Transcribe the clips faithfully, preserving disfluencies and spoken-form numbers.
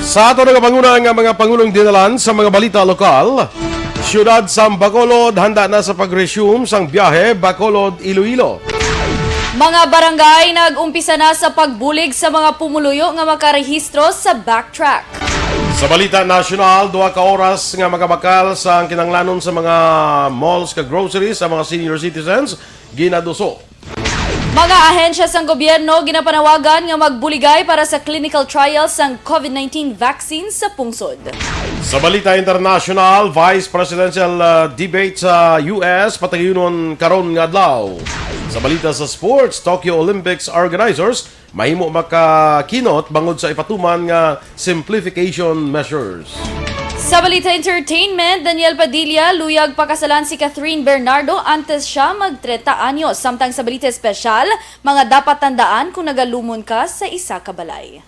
Sa ato nagapanguna nga mga pangulong dinalan sa mga balita lokal, siyudad sang Bacolod handa na sa pag-resume sang biyahe Bacolod-Iloilo. Mga barangay nag-umpisa na sa pagbulig sa mga pumuluyo nga makarehistro sa Backtrack. Sa balita nasyonal, duha ka oras nga makabakal sang kinahanglanon sa mga malls kag groceries sa mga senior citizens ginaduso. Mga ahensya sang gobyerno ginapanawagan nga magbuligay para sa clinical trials sang COVID nineteen vaccine sa pungsod. Sa balita internasyonal, vice presidential, uh, debate sa U S patagayunon karon nga adlaw. Sa balita sa sports, Tokyo Olympics organizers mahimo makakinot bangod sa ipatuman nga simplification measures. Sa balita entertainment, Daniel Padilla luyag pakasalan si Catherine Bernardo antes siya mag trenta anyos. Samtang sa balita espesyal, mga dapat tandaan kung nagalumon ka sa isa ka balay.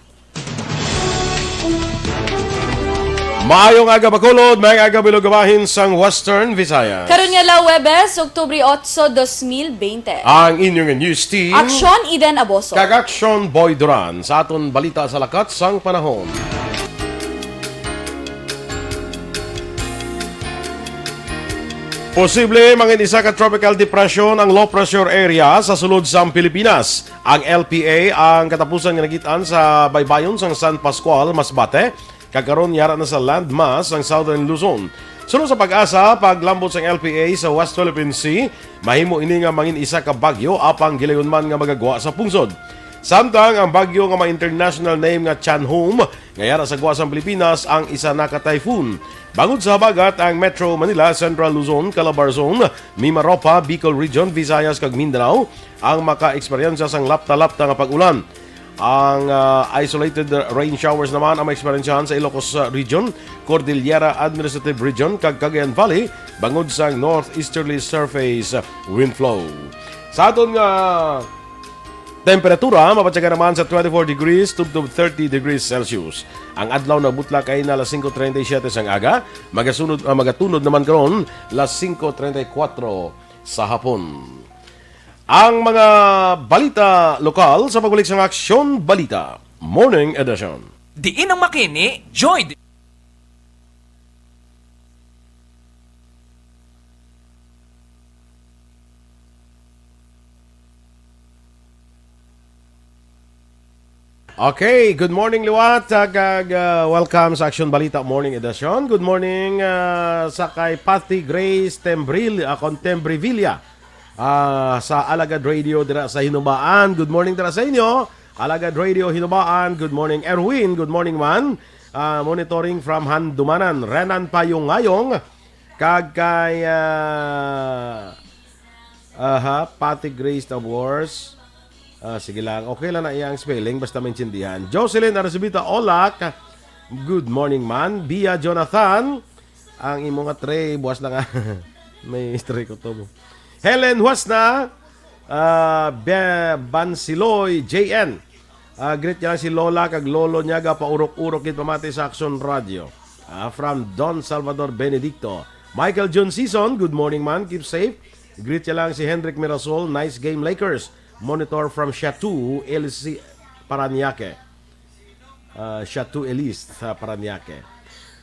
Maayong aga, Bacolod. Maayong aga, Bilog, bahin sang Western Visayas. Karon nga la Huwebes, Oktubre otso, dos mil bente. Ang inyong news team. Aksyon, Eden Aboso. Kag Aksyon, Boy Duran. Sa aton balita sa lakat sang panahon. Posible mangin isa ka tropical depression ang low pressure area sa sulod sang Pilipinas. Ang L P A ang katapusan nga nakit-an sa baybayon sang San Pascual, Masbate, kag karon yara na sa landmass ang Southern Luzon. Suno sa PAGASA, paglambot sang L P A sa West Philippine Sea, mahimo ini nga mangin isa ka bagyo, apang gilayon man nga magagwa sa pungsod. Samtang ang bagyo nga may international name nga Chanhome, nga yara sa gwa sang Pilipinas, ang isa na ka typhoon. Bangod sa habagat, ang Metro Manila, Central Luzon, Calabarzon, Mimaropa, Bicol Region, Visayas, kag Mindanao ang maka-eksperyensya sang lapta-lapta nga pag-ulan. Ang, ah, isolated rain showers naman ang maeksperyensyahan sa Ilocos, ah, Region, Cordillera Administrative Region, kag Cagayan Valley bangod sa northeasterly surface wind flow. Sa aton nga temperatura, mabatyagan naman sa twenty-four degrees tubtob thirty degrees Celsius. Ang adlaw nabutla kay na alas singko treinta y siete sang aga, magasunod, ah, magatunod naman karon alas singko treinta y cuatro sa hapon. Ang mga balita lokal sa pagbalik sang Aksyon Balita Morning Edition. Diin ang makini, Joy. Okay, good morning liwat, ah, kag, ah, welcome sa Aksyon Balita Morning Edition. Good morning, ah, sa kay Patty Grace Tembril, ah, kon Tembrevilla, ah, sa Alagad Radio dira sa Hinubaan. Good morning dira sa inyo, Alagad Radio Hinubaan. Good morning, Erwin. Good morning man. Ah, monitoring from Handumanan. Renan Payong Ngayong. Kag kay, ah, aha, Patty Grace Tabors. Ah, sige lang. Okay lang na iyang spelling, basta maintindihan. Jocelyn Arasibita Olak, good morning man. Bia Jonathan, ang imo nga tray, buwas lang, ah. May tray ko to. Helen Huasna, ah, Be-, Bansiloy J N. Ah, greet niya lang si Lola kag Lolo niya, gapaurok-urok gid pamati sa Aksyon Radio. Ah, from Don Salvador Benedicto. Michael John Season, good morning man, keep safe. Greet niya lang si Hendrik Mirasol, nice game Lakers. Monitor from Chateau Elise, Parañaque. Ah, Chateau Elise sa Parañaque.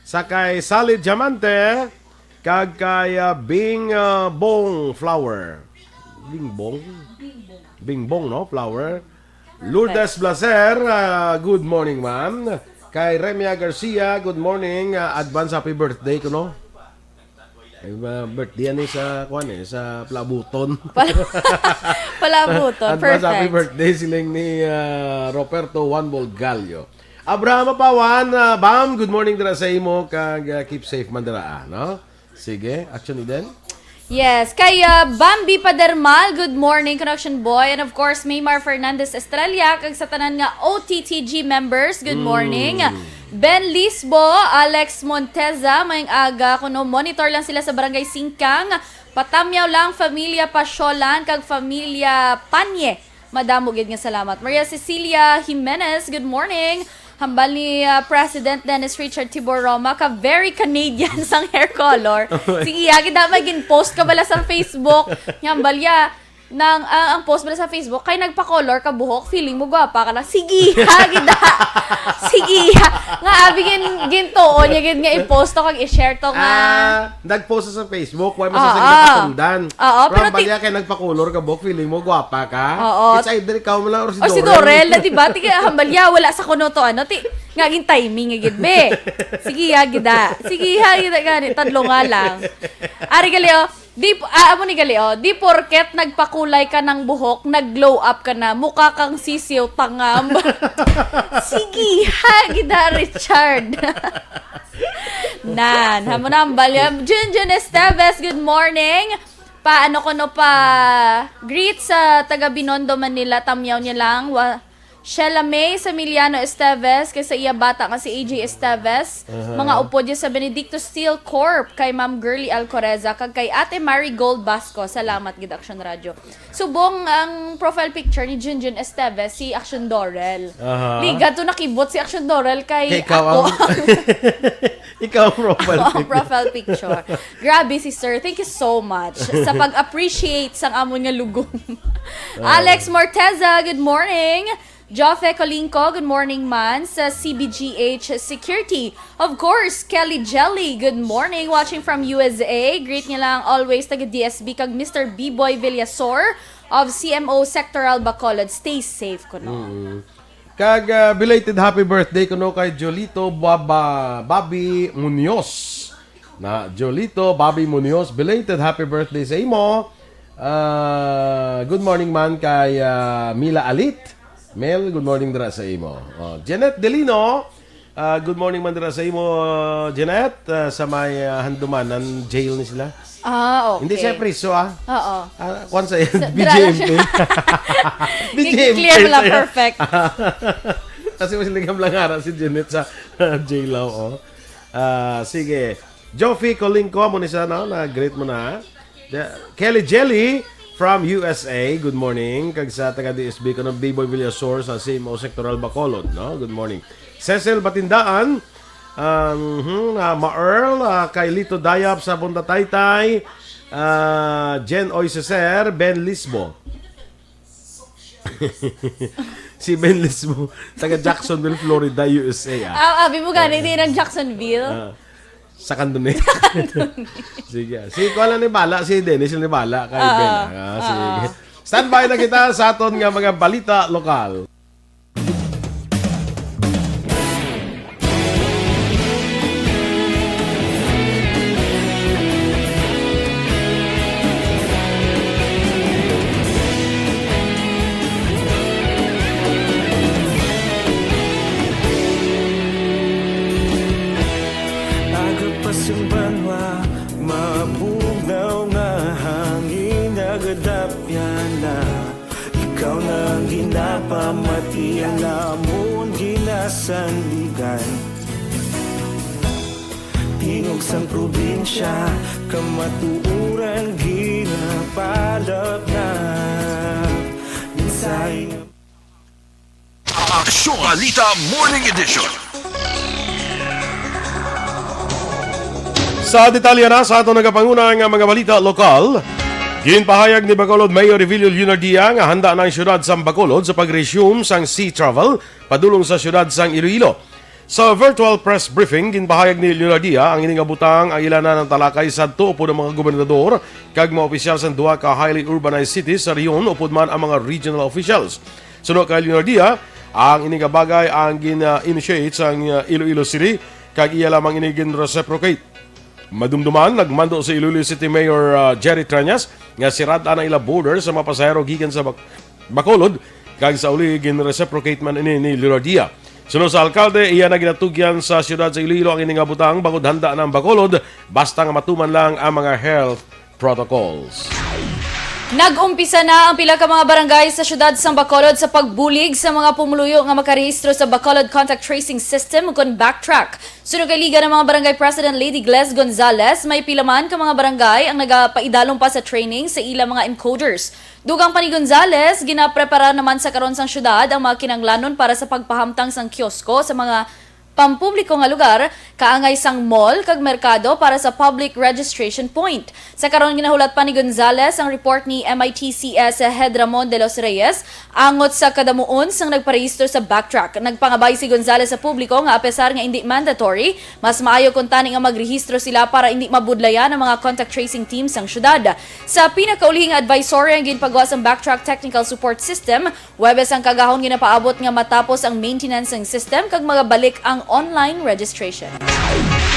Sa kay Salid Diamante, kag kay, ah, Bing, ah, Bong Flower. Bing Bong? Bing Bong, no? Flower. Lourdes Blaser, ah, good morning, ma'am. Kay Remia Garcia, good morning. Ah, advance happy birthday ko, no? Ay, ma-, birthday ni sa, kuwan eh, sa Palabuton. Pal-, Palabuton, advance happy perfect. Birthday siling ni, ah, Roberto Juan Bolgallo. Abraham Apawan, ah, Bam, good morning dira sa imo, kag, ah, keep safe man dira, ah, no? Sige, Action Eden. Yes, kay, ah, Bambi Padermal, good morning, Connection Boy. And of course, Maymar Fernandez Estrella, kag sa tanan nga O T T G members, good morning. Mm. Ben Lisbo, Alex Monteza, maayong aga, kuno monitor lang sila sa Barangay Singkang. Patamyaw lang, familia Pasyolan, kag familia Panye. Madamo gid nga salamat. Maria Cecilia Jimenez, good morning. Hambal ni, ah, President Dennis Richard Tibor Roma ka very Canadian sang hair color. Sige, agi da may gin-post ka bala sa Facebook. Hambal ya, Nang, ah, ang post bala sa Facebook, kay nagpa-color ka buhok, feeling mo gwapa ka na. Sige, ha, gida. Sige, ha. Nga, abi, gin-, gintuon niya gid nga i-post to kag i-share to nga. Ah, nag-post sa Facebook, why mo sa Ah, sige ah. nakasundan? Oo, Pero pero ang ti- balya kay nagpa-color ka buhok, feeling mo gwapa ka? Oo. It's either ikaw mo lang or si Or si Dorel. Dorel na, di ba? Tiga, hambalya, wala sa kuno to, ano, ti, nga gin timing, nga gid, be. Sige, ha, gida. Sige, ha, gida, gani, tadlo nga lang. Ari gali, oh. Di, ah, amo ni gali, oh. Di porket nagpakulay ka ng buhok, nag-glow up ka na. Mukha kang sisiw, tangam. Sige, ha, gida, Richard. Nan, hamo na ang balya. Junjun Esteves, good morning. Pa, ano ko no, pa greet sa taga Binondo, Manila, tamyaw niya lang. Wa, Sheila May Samiliano Esteves, kay sa iya bata nga si A J Esteves. Aha. Mga upod niya sa Benedicto Steel Corp, kay Ma'am Girly Alcoreza, kag kay Ate Marigold Basco. Salamat gid, Action Radio. Subong ang profile picture ni Junjun Esteves, si Action Dorel. Aha. Liga to nakibot si Action Dorel kay Kay ikaw ako ang, ang ikaw ang profile Ako ang picture. profile picture. Grabe, sister. Thank you so much sa pag-appreciate sang amon nga lugom. Ah. Alex Morteza, good morning. Joffe Colingco, good morning man sa C B G H Security. Of course, Kelly Jelly, good morning. Watching from U S A. Greet niya lang always taga D S B kag Mister B-Boy Villasor of C M O Sectoral Bacolod. Stay safe kuno. Mm. Kag, ah, belated happy birthday kuno kay Jolito Baba, Bobby Munoz. Na, Jolito Bobby Munoz, belated happy birthday sa imo. Ah, good morning man kay, ah, Mila Alit. Mel, good morning dira sa imo. Oh, Janet Delino, ah, good morning man dira sa imo, Janet. Ah, sa may, ah, Handumanan jail ni sila. Ah, okay. Hindi siya priso, ah. Oo. Ah, kuwan sa B J M P. Dira lang siya. B J M P Clear mo lang, siya. Perfect. Kasi mas ligam lang ara si Janet sa jail, oh. Ah, sige. Joffy Colingco, mo ni siya, no? Na-greet mo na. The, Kelly Jelly from U S A, good morning. Kag sa taga D S B ko, no, B-Boy Villasor sa C M O Sectoral Bacolod, no? Good morning. Cecil Batindaan, um, hmm, ah, Ma Earl, ah, kay Lito Dayap sa Punta Taytay, ah, Jen Oy Ceser, Ben Lisbo. Si Ben Lisbo, taga Jacksonville, Florida, U S A, ah. Ah, abi mo gani, di nang Jacksonville? Ah, sa Candones. Sige, ah. Si, kuwan lang ni bala, si Dennis lang ni bala kay Ah, Ben, ah. Ah, sige. ah. Standby na kita sa aton nga mga balita lokal. Aga pa sing banwa, mabugnaw nga hangin, nagadapyan na. Ikaw na ang ginapamati, ang amon ginasandigan. Tingog sang probinsya, kamatuoran ginapalap na. Mensahe nga Aksyon Balita Morning Edition. Sa detalye na sa aton nagapanguna nga mga balita lokal, ginpahayag ni Bacolod Mayor Revilio Leonardia nga handa na ang siyudad sang Bacolod sa pag-resume sang sea travel padulong sa siyudad sang Iloilo. Sa virtual press briefing, ginpahayag ni Leonardia ang ini nga butang ang ila na ng talakay sadto upod ang mga gobernador kag mga opisyal sang duha ka highly urbanized cities sa rehiyon upod man ang mga regional officials. Suno kay Leonardia, ang ini nga bagay ang gin-initiate sang, uh, Iloilo City, kag iya lamang ini gin-reciprocate. Madumduman, nagmando si Iloilo City Mayor, uh, Jerry Treñas nga sirad-an ang ila border sa mga pasahero gikan sa Bac-, Bacolod, kag sa uli gin-reciprocate man ini ni Leonardia. Suno sa alkalde, iya na ginatugyan sa siyudad sa Iloilo ang ini nga butang bangod handa na ang Bacolod, basta nga matuman lang ang mga health protocols. Nag-umpisa na ang pila ka mga barangay sa siyudad sang Bacolod sa pagbulig sa mga pumuluyo nga makarehistro sa Bacolod Contact Tracing System, ukon BACTRAC. Suno kay Liga ng mga Barangay President Lady Gles Gonzales, may pila man ka mga barangay ang nagapaidalom pa sa training sa ila mga encoders. Dugang pa ni Gonzales, ginaprepara naman sa karon sang siyudad ang mga kinahanglanon para sa pagpahamtang sang kiosko sa mga pampubliko nga lugar, kaangay sang mall kag merkado para sa public registration point. Sa karon, ginahulat pa ni Gonzales ang report ni M I T C S Head Ramon de los Reyes angot sa kadamuon sang nagparehistro sa Backtrack. Nagpangabay si Gonzales sa publiko nga apesar nga indi mandatory, mas maayo kuntani nga magrehistro sila para indi mabudlayan ang mga contact tracing team sang syudad. Sa pinakauli nga advisory ang ginpagawa sang Backtrack Technical Support System, Huwebes ang kagahon ginapaabot nga matapos ang maintenance sang system kag magabalik ang online registration.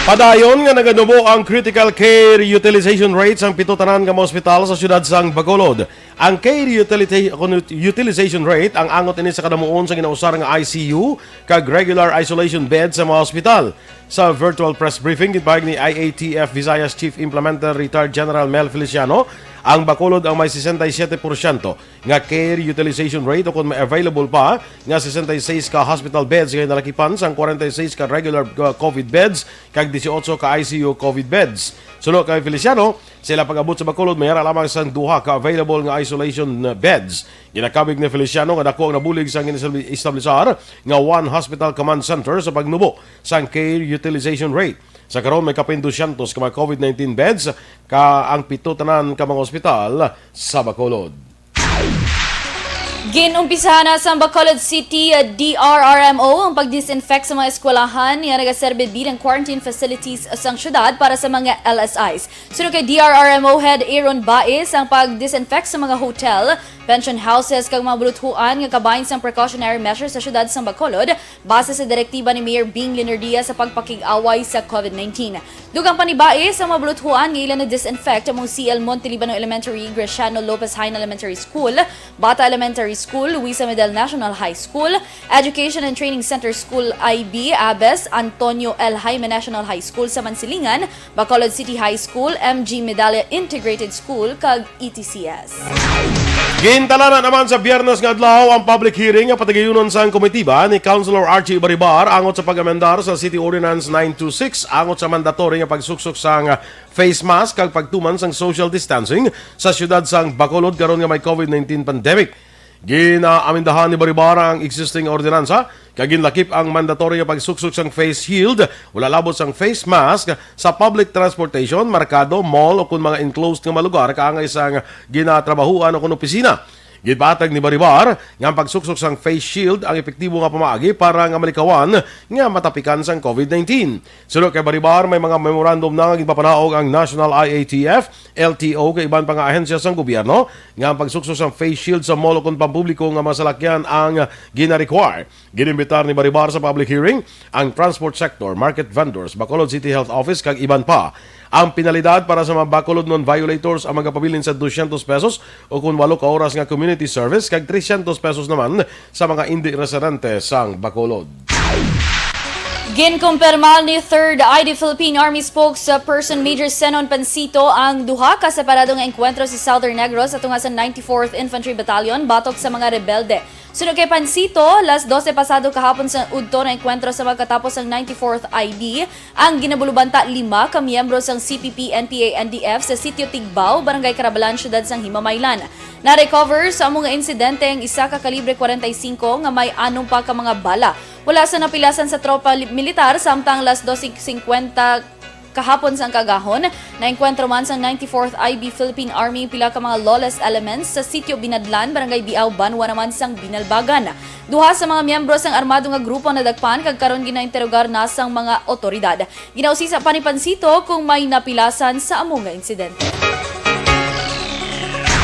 Padayon nga naganubo ang critical care utilization rate sang pito tanan nga mga ospital sa siyudad sang Bacolod. Ang care utilita-, kun utilization rate ang angot ini sa kadamuon sa ginausar nga I C U kag regular isolation bed sa mga ospital. Sa virtual press briefing, gipahayag ni I A T F Visayas Chief Implementer Retired General Mel Feliciano, ang Bacolod ang may sesenta y siete porsyento nga care utilization rate, o kon may available pa nga sesenta y seis ka hospital beds nga nalakipan sang kwarenta y seis ka regular, uh, COVID beds kag dieciocho ka I C U COVID beds. Suno kay Feliciano, sa ila pag-abot sa Bacolod, may ara lamang sang duha ka available nga isolation, uh, beds. Ginakabig ni Feliciano nga dako ang nabulig sang gin-establisar nga one hospital command center sa pagnubo sang care utilization rate. Sa karon, may kapin dosyentos ka mga COVID nineteen beds ka ang pito tanan ka mga ospital sa Bacolod. Ginumpisahan na sa Bacolod City, uh, D R R M O ang pag-disinfect sa mga eskwelahan nga nagaserbi bilang quarantine facilities sang syudad para sa mga L S Is. Suno kay D R R M O Head Aaron Baez, ang pag-disinfect sa mga hotel, pension houses, kag mga buluthuan nga kabahin sang precautionary measures sa syudad sang Bacolod, base sa direktiba ni Mayor Bing Leonardia sa pagpakig-away sa COVID nineteen. Dugang pa ni Baez, ang mga buluthuan nga ila na-disinfect among C L Montelibano Elementary, Graciano Lopez Jaena Elementary School, Bata Elementary School, Luisa Medal National High School, Education and Training Center School I B, ABES, Antonio L. Jaime National High School sa Mansilingan, Bacolod City High School, M G Medalla Integrated School, kag E T C S. Gintalanan naman sa Biyernes nga adlaw ang public hearing nga patigayunon sang komitiba ni Councilor Archie Baribar angot sa pag-amendar sa City Ordinance nine two six angot sa mandatory nga pagsuksok sang face mask kag pagtuman sang social distancing sa siyudad sang Bacolod karon nga may COVID nineteen pandemic. Ginaamendahan ni Baribar ang existing ordinansa kag ginlakip ang mandatory nga pagsuksok sang face shield, wala labot sang face mask, sa public transportation, merkado, mall, o kon mga enclosed nga mga lugar kaangay sang ginatrabahuan o kon opisina. Ginpatag ni Baribar nga ang pagsuksok sang face shield ang epektibo nga pamaagi para nga malikawan nga matapikan sang COVID nineteen. Suno kay Baribar, may mga memorandum na nga ginpapanaog ang National I A T F, L T O, kag iban pa nga ahensya sang gobyerno nga ang pagsuksok sang face shield sa mall o kon pampubliko nga mga salakyan ang gina-require. Ginimbitar ni Baribar sa public hearing ang transport sector, market vendors, Bacolod City Health Office, kag iban pa. Ang penalidad para sa mga Bacolod non-violators ang magapabilin sa dosyentos pesos o kon walo ka oras nga community service kag tresyentos pesos naman sa mga indi residente sang Bacolod. Ginkumpirma ni Third I D Philippine Army Spokesperson Major Zenon Pancito ang duha ka separado nga engkwentro sa Southern Negros sa tunga sa ninety-fourth Infantry Battalion batok sa mga rebelde. Suno kay Pancito, las doce pasado kahapon sa udto na engkwentro sa magkatapos ang ninety-fourth I D ang ginabulubanta lima ka miyembro sang C P P, N P A, N D F sa Sitio Tigbao, Barangay Carabalan, Siyudad sang Himamaylan. Na-recover sa amo nga insidente ang isa ka kalibre kwarenta y singko nga may anom pa ka mga bala. Wala sa napilasan sa tropa li-, militar, samtang las doce cincuenta kahapon sang kagahon, naengkwentro man sang ninety-fourth I B Philippine Army pila ka mga lawless elements sa Sitio Binadlan, Barangay Biao, banwa naman sang Binalbagan. Duha sa mga miyembro sang armado nga grupo nadakpan kag karon ginainterogar na sang mga otoridad. Ginausisa pa ni Pancito kung may napilasan sa amo nga insidente.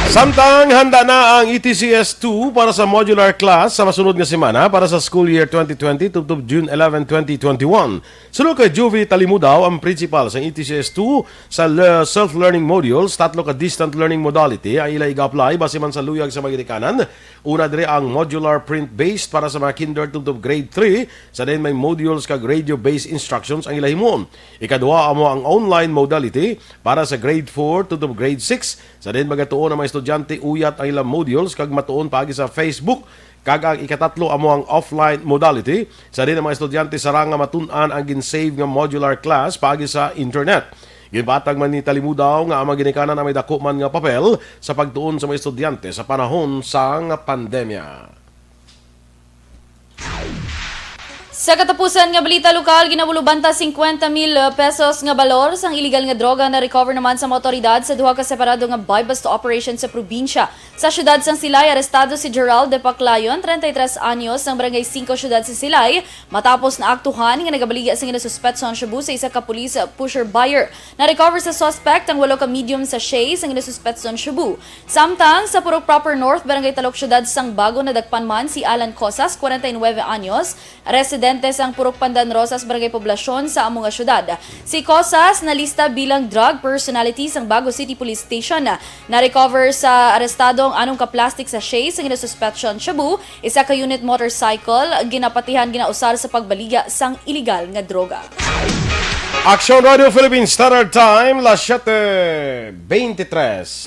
Samtang handa na ang E T C S two para sa modular class sa masunod nga semana para sa school year twenty twenty tubtob June eleven, twenty twenty-one. Suno kay Juvie Talimudaw, ang principal sa E T C S two, sa le-, self-learning modules, tatlo ka distant learning modality ang ila iga-apply base man sa luyag sa mga ginikanan. Una diri ang modular print-based para sa mga kinder tubtob grade three, sa diin may modules kag radio-based instructions ang ila himuon. Ikaduha amo ang online modality para sa grade four tubtob grade six, sa diin magatuon ang mga estudyante uyat ang ilang modules kag matuon paagi sa Facebook, kag ang ikatatlo amo ang offline modality, sa diin ang mga estudyante sarang nga matun-an ang gin-save nga modular class paagi sa internet. Ginpatag man ni Talimudaw nga ang mga ginikanan ang may dako man nga papel sa pagtuon sa mga estudyante sa panahon sang pandemya. Sa katapusan nga balita lokal, ginabulo banta singkwenta mil pesos nga balor sang iligal nga droga na-recover naman sa mga awtoridad sa duha ka separado nga buy-bust operation sa probinsya. Sa siyudad sang Silay, arestado si Gerald de Paclayon, treinta y tres anyos, sang Barangay Cinco, siyudad sa Silay, matapos naaktuhan nga nagabaligya sang ginasuspetso ang shabu sa isa ka police pusher buyer. Na-recover sa suspect ang walo ka medium sachet sang ginasuspetso ang shabu. Samtang sa Purok Proper North, Barangay Talok, siyudad sang Bago, nadakpan man si Alan Cosas, kwarenta y nuebe anyos, residente sang Purok Pandan Rosas, Barangay Poblacion sa amo nga siyudad. Si Cosas nalista bilang drug personality sang Bago City Police Station. Na-recover sa arestado ang anom ka plastic sachet sang ginasuspetso ang shabu, isa ka unit motorcycle, ginapatihan ginausar sa pagbaligya sang iligal nga droga. Aksyon Radio Philippines Standard Time, las siete veintitrés.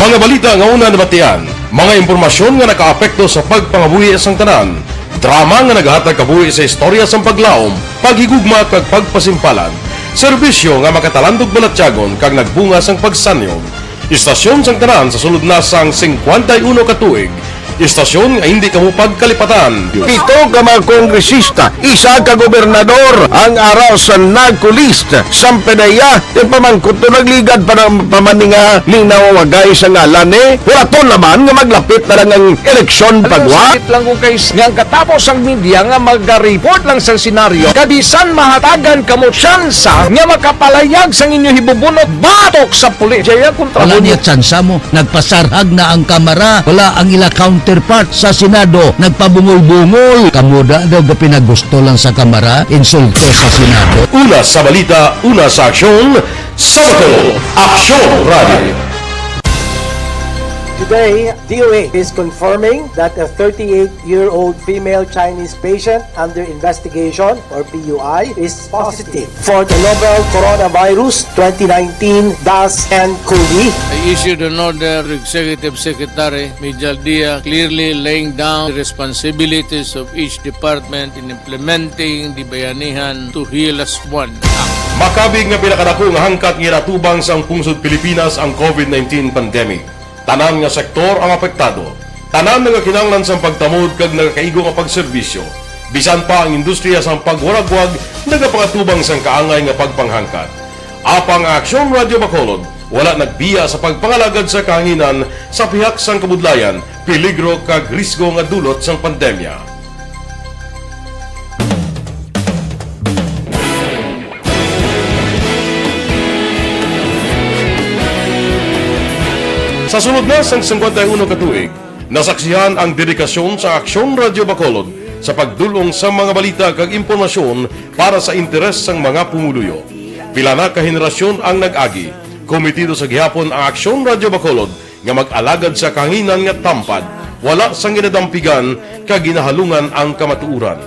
Mga balita nga una nabatian, mga impormasyon nga nakaapekto sa pagpangabuhi sang tanan, drama nga nagahatag kabuhi sa istorya sang paglaom, paghigugma kag pagpasimpalan, serbisyo nga makatalandog balatyagon kag nagbunga sang pagsanyog. Istasyon sang tanan sa sulod na sang singkwenta y uno ka tuig. Istasyon nga hindi kamo pagkalipatan. Pito ka mga kongresista, isa ka gobernador ang ara sa NARCO list. Sang P D E A, ti pamangkot to nagligad pa ng pamaninga ning nawawagay sa ngalan ni. Wala to naman nga maglapit na lang ang eleksyon pagwa. Sakit lang kung kay nga ang katapos ang media nga mag-report lang sa senaryo, kabisan mahatagan kamo tsansa nga makapalayag sang inyo hibubunot batok sa pulis. Jaya kontra Wala mo. Niya tsansa mo. Nagpasarhag na ang Kamara. Wala ang ila counterpart sa Senado. Nagpabungol-bungol. Kamo da daw ga pinagusto lang sa Kamara, insulto sa Senado. Una sa balita, una sa aksyon, sa Bacolod, Aksyon Radio. Today, D O A is confirming that a thirty-eight-year-old female Chinese patient under investigation, or P U I, is positive for the novel Coronavirus twenty nineteen dash N cov. I issued an order to Executive Secretary Mijal Dia, clearly laying down the responsibilities of each department in implementing the Bayanihan to Heal As One Act. Makabig nga pinakadako nga hangkat nga ginatubang sang pungsod Pilipinas ang covid nineteen pandemic. Tanan nga sektor ang apektado. Tanan nagakinahanglan sang pagtamod kag nagakaigo nga pagserbisyo. Bisan pa ang industriya sang pagwaragwag nagapangatubang sang kaangay nga pagpanghangkat. Apang ang Aksyon Radio Bacolod wala nagbiya sa pagpangalagad sa kahanginan sa pihak sang kabudlayan, peligro kag risgo nga dulot sang pandemya. Sa sulod na sang singkwenta y uno ka tuig, nasaksihan ang dedikasyon sa Aksyon Radio Bacolod sa pagdul-ong sa mga balita kag impormasyon para sa interes sang mga pumuluyo. Pila na ka henerasyon ang nag-agi, kometido sa gihapon ang Aksyon Radio Bacolod nga mag-alagad sa kahanginan nga tampad, wala sang ginadampigan kag ginahalungan ang kamatuoran.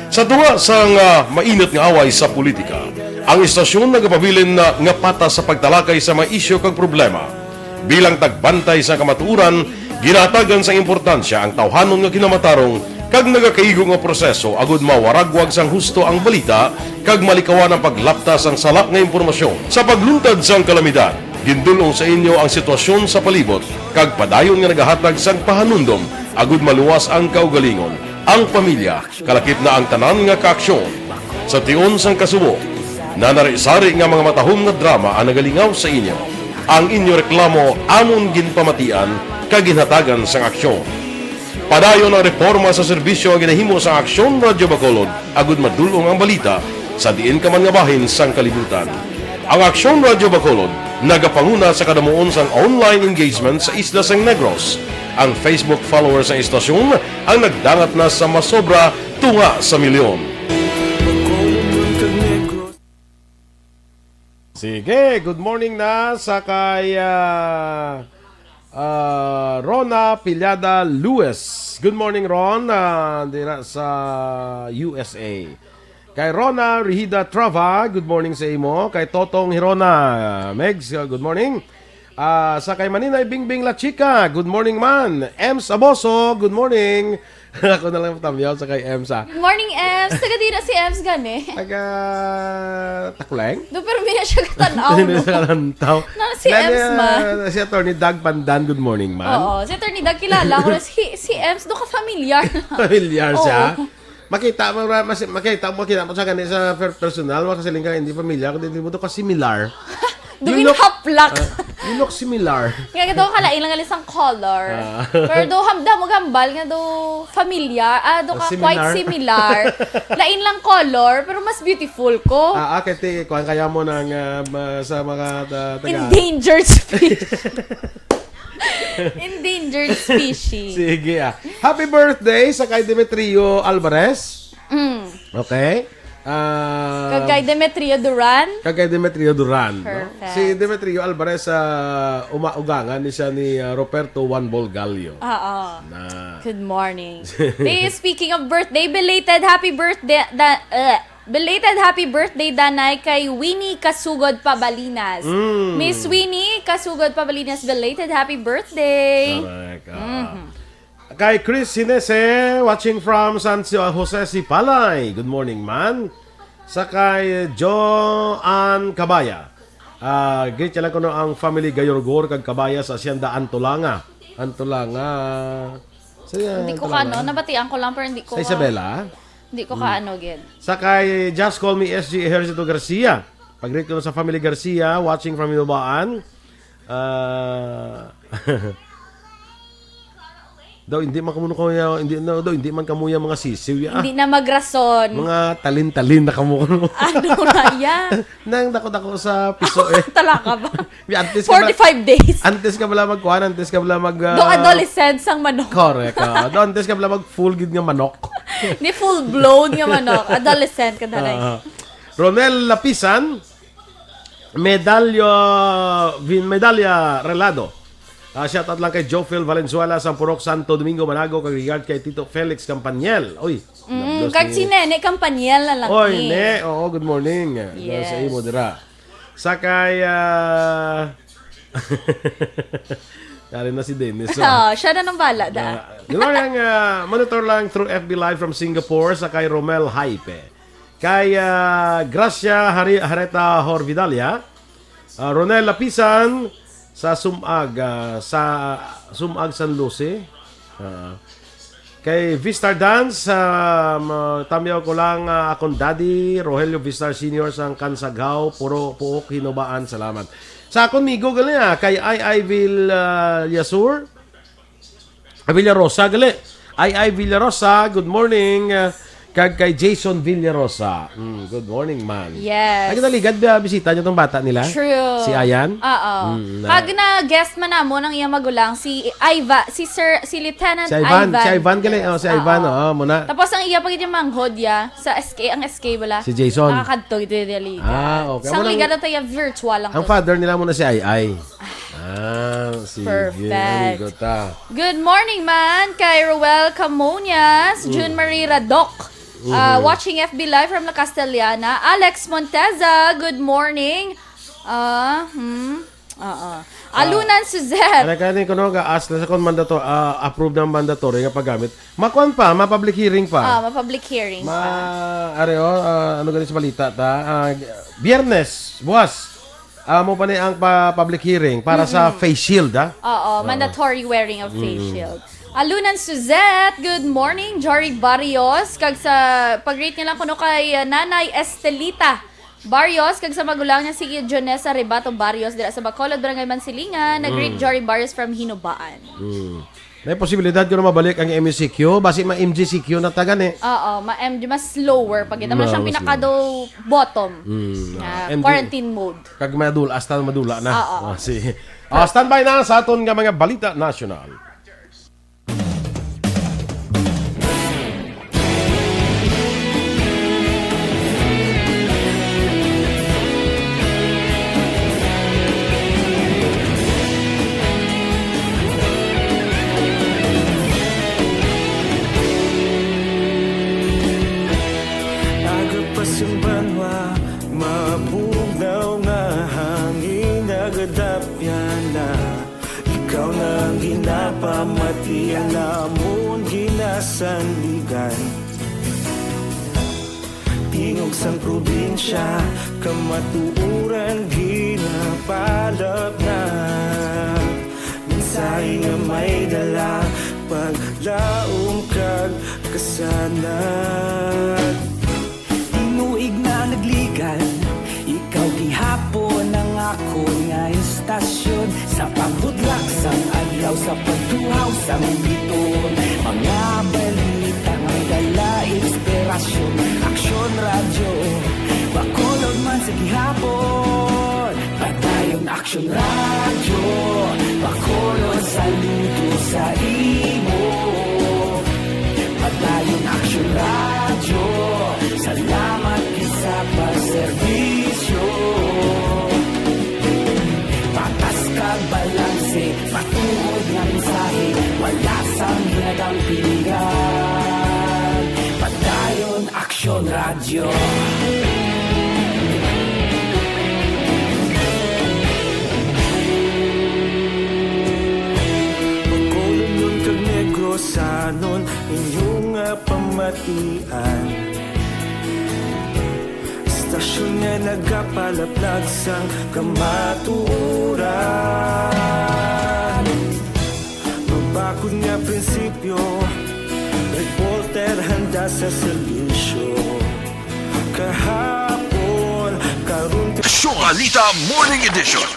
Sa tunga sang, ah, mainit nga away sa politika, ang istasyon nagapabilin na nga patas sa pagtalakay sa mga isyu kag problema. Bilang tagbantay sa kamatuoran, ginahatagan sang importansya ang tawhanon nga kinamatarong kag nagakaigo nga proseso agud mawaragwag sang husto ang balita kag malikawan ang paglapta sang sala nga impormasyon. Sa pagluntad sang kalamidad, gindul-ong sa inyo ang sitwasyon sa palibot kag padayon nga nagahatag sang pahanumdom agud maluwas ang kaugalingon, ang pamilya, kalakip na ang tanan nga kaaksyon. Sa tion sang kasubo, nanari-sari nga mga matahom nga drama ang nagalingaw sa inyo. Ang inyo reklamo amon ginpamatian kag ginhatagan sang aksyon. Padayon ang reporma sa serbisyo nga ginahimo sang Aksyon Radio Bacolod agud madul-ong ang balita sa diin ka man nga bahin sang kalibutan. Ang Aksyon Radio Bacolod nagapanguna sa kadamuon sang online engagement sa isla sang Negros. Ang Facebook followers sang istasyon ang nagdangat na sa masobra tunga sa milyon. Sige, good morning na sa kay, ah, ah, Rona Piliada Lewis. Good morning, Ron. Ah, dira sa U S A. Kay Rona Rihida Trava, good morning sa imo. Kay Totong Hirona, Megs, ah, good morning. Ah, sa kay Maninay Bingbing La Chica, good morning man. Ems Aboso, good morning. Ako na lang matamyaw sa kay Ems, ah. Good morning, Ems. Taga dira si Ems gani. Taga Takuleng? Do, pero may na siya katanaw, Hindi no? Siya kalantaw. Nasa Si Ems man. Si Attorney Doug Pandan, good morning, man. Oo, si Attorney Doug, kilala ko na. Si, si Ems, do ka familiar na. Familiar siya? Oo. Makita mo ra, mas, makita mo, makita mo siya gani sa per-, personal, makasiling ka, hindi familiar, kundi hindi mo to ka similar. Do You look, haplak. Ah, you look similar. Nga, do ka lain lang gali sang color. Ah. Pero do hamda mo gambal nga do familiar, ah, do Ah, ka quite similar. Similar. Lain lang color, pero mas beautiful ko. Ah, ah, kay ti, kuwan kaya mo ng, ah, ma-, sa mga, ah, taga Endangered species. Endangered species. Sige, ah. Happy birthday sa kay Demetrio Alvarez. Mm. Okay? Ah, Kag kay Demetrio Duran. Kag kay Demetrio Duran, no? Perfect. Si Demetrio Alvarez, ah, uma-, ugangan ni siya ni, ah, Roberto Juan Bolgallo. Oo. Na. Good morning. Hey, speaking of birthday, belated happy birthday, da-, eh, belated happy birthday, Danay, kay Winnie Kasugod Pabalinas. Mm. Miss Winnie Kasugod Pabalinas, belated happy birthday. Correct. Ah. Mhm. Kay Chris Hinese, watching from San Jose, Sipalay. Good morning, man. Sa kay Joan Cabaya. Ah, greet niya lang kuno ang family Gayorgor kag Cabaya sa Hacienda Antolanga. Antolanga. Sa Hindi ko Antolanga. Kaano, nabatian ko lang, pero hindi ko Sa ka- Isabela? Hindi ko Hmm. kaano, gid. Sa kay Just Call Me S G Ejercito Garcia. Pag-greet ko sa family Garcia, watching from Ibabaan. Ah, daw hindi man kamo kamuya, hindi na daw hindi man kamuya mga sisiw ya. Hindi na magrason. Mga talin-talin na kamo. Ano na ya? Nang dako-dako sa piso eh. Talaga ba? Antes ka ba, Forty-five days. Antes ka bala magkuhan, antes ka bala mag, ah, Do adolescent sang manok. Correct, ah. Do antes ka bala mag full gid nga manok. Ni full blown nga manok. Adolescent ka na lang. Ah. Ronel Lapisan, Medalya, Vin-, Medalya Relado. Ah, shout out lang kay Jophil Valenzuela, sang Purok Santo Domingo, Manago, kag regard kay Tito Felix Campaniel. Uy, Mm, nabdos kag ni si Nene Campaniel na lang Oy, ni. Ne, oo, good morning. Ah, Yes. Sa imo dira. Sa kay, ah, Dari na si Dennis, Oh, ah. Siya na nang bala, da. Ah, good morning, ah, monitor lang through F B Live from Singapore sa kay Romel Hype. Kay, ah, Gracia Hari-, Hareta Horvidalia, ah, Ronel Lapisan sa Sumag, ah, sa Sumag, San Luce. Ah, kay Vistar Dance, ah, ma-, tamyaw ko lang, ah, akong daddy, Rogelio Vistar Senior sang Kansaghaw, Puro Puok, Hinubaan. Salamat. Sa akong migo gali, ah, kay I I Villasur, ah, Villarosa gali. I I Villarosa, good morning. Ah, kag kay Jason Villarosa. Mm, good morning, man. Yes. Ay, kinaligad ba bisita niyo tong bata nila? True. Si Ayan? Oo. Mm, na- Kag na guest man namo ng iyang magulang, si Iva, si Sir, si Lieutenant Si Ivan, Ivan. si Ivan gali. Oh, si Ivan, Oo. oh, muna. Tapos ang iya pa gid yung manghod ya, sa S K, ang S K bala. Si Jason. Nakakadto gid dali. Ah, okay. Sang Amo nang ligad na tayo virtual lang Ang to. Father nila muna si I I. Ah, sige. Perfect. Very good, ah. Good morning, man. Kay Roel Camonias, Mm. June Marie Radoc. Ah, Mhm. Watching F B Live from La Castellana. Alex Monteza, good morning. Ah, hmm. Oo. Ah. Alunan Suzette. Ano ka ni kuno ga-ask na sa kon mandato-, ah, approve ng mandatory nga paggamit? Makuan pa, ma-public hearing pa. Ah, ma-public hearing Ma-, pa. Are, oh, ah, ano gani sa balita ta? Ah, Biyernes, buwas. Amo pa ni ang pa-, public hearing para sa Mm-mm. face shield, ha? Oo, Oo. mandatory wearing of face Mm. shield. Alunan Suzette, good morning. Jory Barrios, kag sa pag-greet niya lang kuno kay, uh, Nanay Estelita Barrios, kag sa magulang niya si Jonesa Rebato Barrios, dira sa Bacolod, Barangay Mansilingan. Nag-greet Mm. Jory Barrios from Hinubaan. Mm. May posibilidad ko na mabalik ang M E C Q. Basi ma-M G C Q na tagan eh. Oo, ma-M G, mas slower. Pag kita mo Ma-, siyang mas pinaka slower. daw bottom Mm, na ah, M G. quarantine mode. Kag madula, hasta madula na. Oo. Ah, si, ah, standby na sa aton nga mga balita nasyonal. Aga pa sang banwa, mabugnaw nga hangin, nagadapyan na. Ikaw na ang ginapamati, ang amon ginasandigan. Tingog sang probinsya, kamatuoran ginapalap na Tinuig na nagligan, ikaw gihapon ang akon nga istasyon. Sa pagbudlak sang adlaw, sa pagtuhaw sang biton, mga balita nga dala inspirasyon. Aksyon Radyo, Bacolod man sa gihapon. Padayon Aksyon Radyo, Bacolod, saludo sa imo. Padayon Aksyon Radyo, salamat gid sa pagserbisyo. Patas kag balanse, matuod nga mensahe, wala sang hinadang piligan. Padayon Aksyon Radyo. Bacolodnon kag Negrosanon, inyo nga pamatian. Istasyon nga nagapalaplag sang kamatuoran. Mabakod nga prinsipyo, reporter handa sa serbisyo. Kahapon, karon, Aksyon Balita Morning Edition.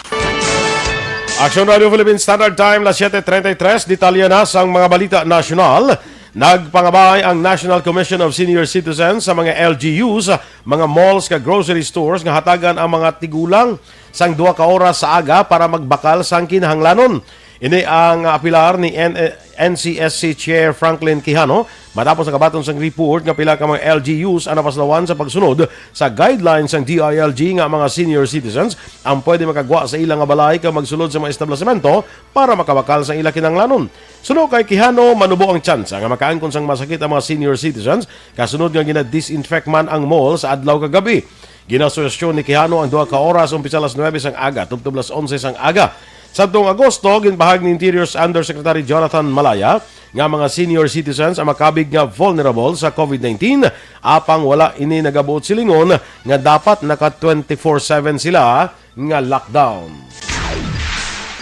Aksyon Radio Philippine Standard Time, las siete treinta y tres. Detalye na sang mga balita nasyonal. Nagpangabay ang National Commission of Senior Citizens sa mga L G Us, mga malls, kag grocery stores nga hatagan ang mga tigulang sang duha ka oras sa aga para magbakal sang kinahanglanon. Ini ang apilar ni N-, N C S C Chair Franklin Quijano matapos nakabaton sang report nga pila ka mga L G Us ang napaslawan sa pagsunod sa guidelines sang D I L G nga ang mga senior citizens ang pwede makagwa sa ila nga balay kag magsulod sa mga establisemento para makabakal sa ila kinahanglanon. Suno kay Quijano, manubo ang tsansa nga makaangkon sang masakit ang mga senior citizens kasunod nga gina-disinfect man ang mall sa adlaw kag gab-i. Ginasuhestyon ni Quijano ang duha ka oras, umpisa alas nuebe sang aga tubtob alas onse sang aga. Sadtong Agosto, ginpahayag ni Interior's Undersecretary Jonathan Malaya nga mga senior citizens ang makabig nga vulnerable sa COVID nineteen, apang wala ini nagabuot silingon nga dapat naka twenty-four seven sila nga lockdown.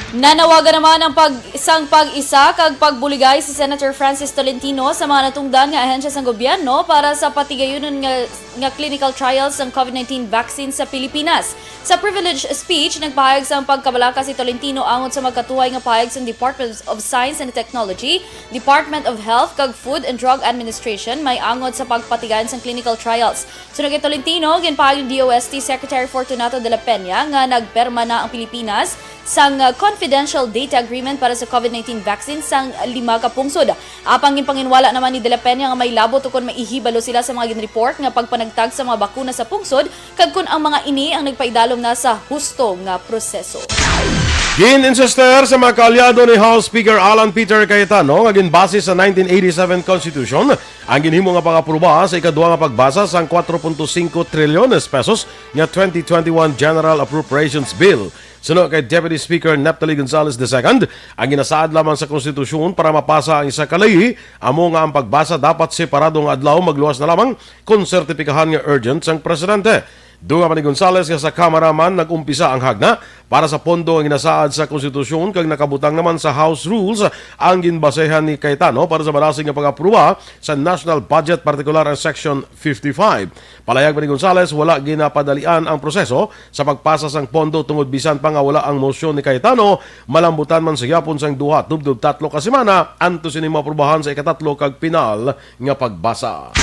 Nanawagan naman ang pag, sang pag-isa kag pagbuligay si Senator Francis Tolentino sa mga natungdan nga ahensya sang gobyerno para sa patigayunon nga, nga clinical trials sang COVID nineteen vaccine sa Pilipinas. Sa privilege speech, nagpahayag sang pagkabalaka si Tolentino angot sa magkatuhay nga pahayag sang Department of Science and Technology, Department of Health, kag Food and Drug Administration may angot sa pagpatigayon sang clinical trials. Suno kay Tolentino, ginpahayag ni D O S T Secretary Fortunato de la Peña nga nagperma na ang Pilipinas sang, uh, confidential data agreement para sa COVID nineteen vaccine sang lima ka pungsod. Apang ginpanginwala naman ni de la Peña nga may labot ukon maihibalo sila sa mga ginreport nga pagpanagtag sa mga bakuna sa pungsod kag kon ang mga ini ang nagpaidalom na sa husto nga proseso. Gin-insister sa mga kaalyado ni House Speaker Alan Peter Cayetano nga ginbase sa nineteen eighty-seven Constitution ang ginhimo nga pag-aproba sa ikaduha nga pagbasa sang kwatro punto singko trilyones pesos nga twenty twenty-one General Appropriations Bill. Suno kay Deputy Speaker Nephtaly Gonzales the second, ang ginasaad lamang sa konstitusyon para mapasa ang isa ka ley amo nga ang pagbasa dapat separado nga adlaw, magluwas na lamang kon sertipikahan nga urgent sang presidente. Dugang pa ni Gonzales nga sa Kamara man nag-umpisa ang hagna para sa pondo nga ginasaad sa konstitusyon kag nakabutang naman sa House rules ang ginbasehan ni Cayetano para sa balasig nga pag-aproba sa national budget, partikular ang Section fifty-five. Palayag pa ni Gonzales, wala ginapadalian ang proseso sa pagpasa sang pondo tungod bisan pa nga wala ang mosyon ni Cayetano, malambutan man sa gihapon sang duha tubtob tatlo ka semana antes ini maaprubahan sa ikatatlo kag pinal nga pagbasa.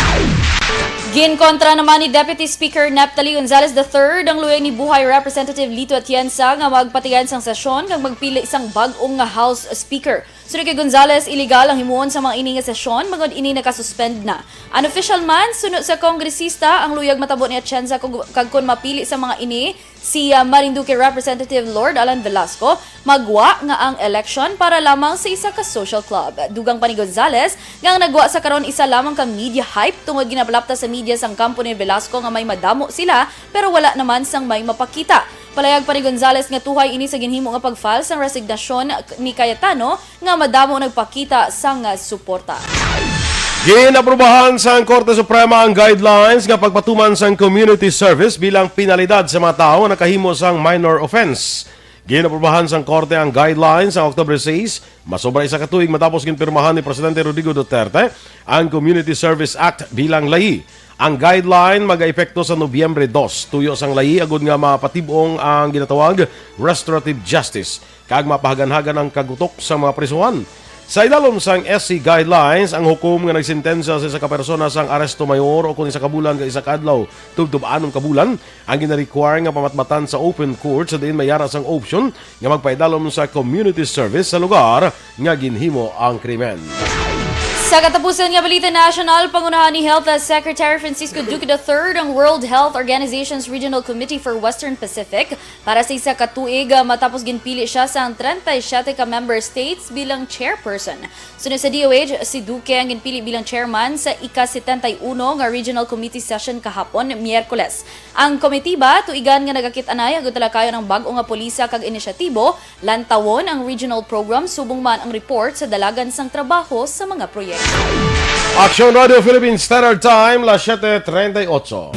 Ginkontra naman ni Deputy Speaker Nephtaly Gonzales the third ang luyag ni Buhay Representative Lito Atienza nga magpatigayon sang sesyon kag magpili sang bag-ong nga House Speaker. Suno kay Gonzales, iligal ang himuon sa mga ini nga sesyon bangod ini nakasuspend na. Unofficial man, suno sa kongresista, ang luyag matabo ni Atienza kag, kag kon mapili sa mga ini, si, ah, Marinduque Representative Lord Alan Velasco, magwa nga ang eleksyon para lamang sa isa ka social club. Dugang pa ni Gonzales nga ang nagwa sa karon isa lamang ka media hype tungod ginapalapta sa media sang kampo ni Velasco nga may madamo sila pero wala naman sang may mapakita. Palayag pa ni Gonzales nga tuhay ini sa ginhimo nga pag-file sang resignasyon ni Cayetano nga madamo nagpakita sang suporta. Ginaprubahan sang Korte Suprema ang guidelines nga pagpatuman sang community service bilang penalidad sa mga tawo nga nakahimo sang minor offense. Ginaprubahan sang Korte ang guidelines sa October sais, masobra isa ka tuig matapos ginpirmahan ni Presidente Rodrigo Duterte ang Community Service Act bilang layi. Ang guideline magaepekto sa Nobyembre dos, tuyo sang layi, agud nga mapatib-ong ang ginatawag restorative justice kag mapahaganhagan ang kagutok sa mga prisuhan. Sa idalom sang S C guidelines, ang hukom nga nagsentensya sa isa ka persona sang aresto mayor o kon isa ka bulan kag isa ka adlaw tubtob anom ka bulan ang gina-require nga pamatbatan sa open court, sa diin may yara sang option nga magpaidalom sa community service sa lugar nga ginhimo ang krimen. Sa katapusan nga balita nasyonal, pangunahan ni Health Secretary Francisco Duque the third ang World Health Organization's Regional Committee for Western Pacific para sa isa ka tuig, ah, matapos ginpili siya sang treinta y siete ka member states bilang chairperson. Sunod sa D O H, si Duque ang ginpili bilang chairman sa ika setenta y uno nga Regional Committee session kahapon, Miyerkules. Ang komitiba, tuigan nga nagakit-anay agud talakayon ang bag-o nga polisa kag inisyatibo, lantawon ang regional program subong man ang report sa dalagan sang trabaho sa mga proyekto. Aksyon Radio Philippines Standard Time, las siete treinta y ocho.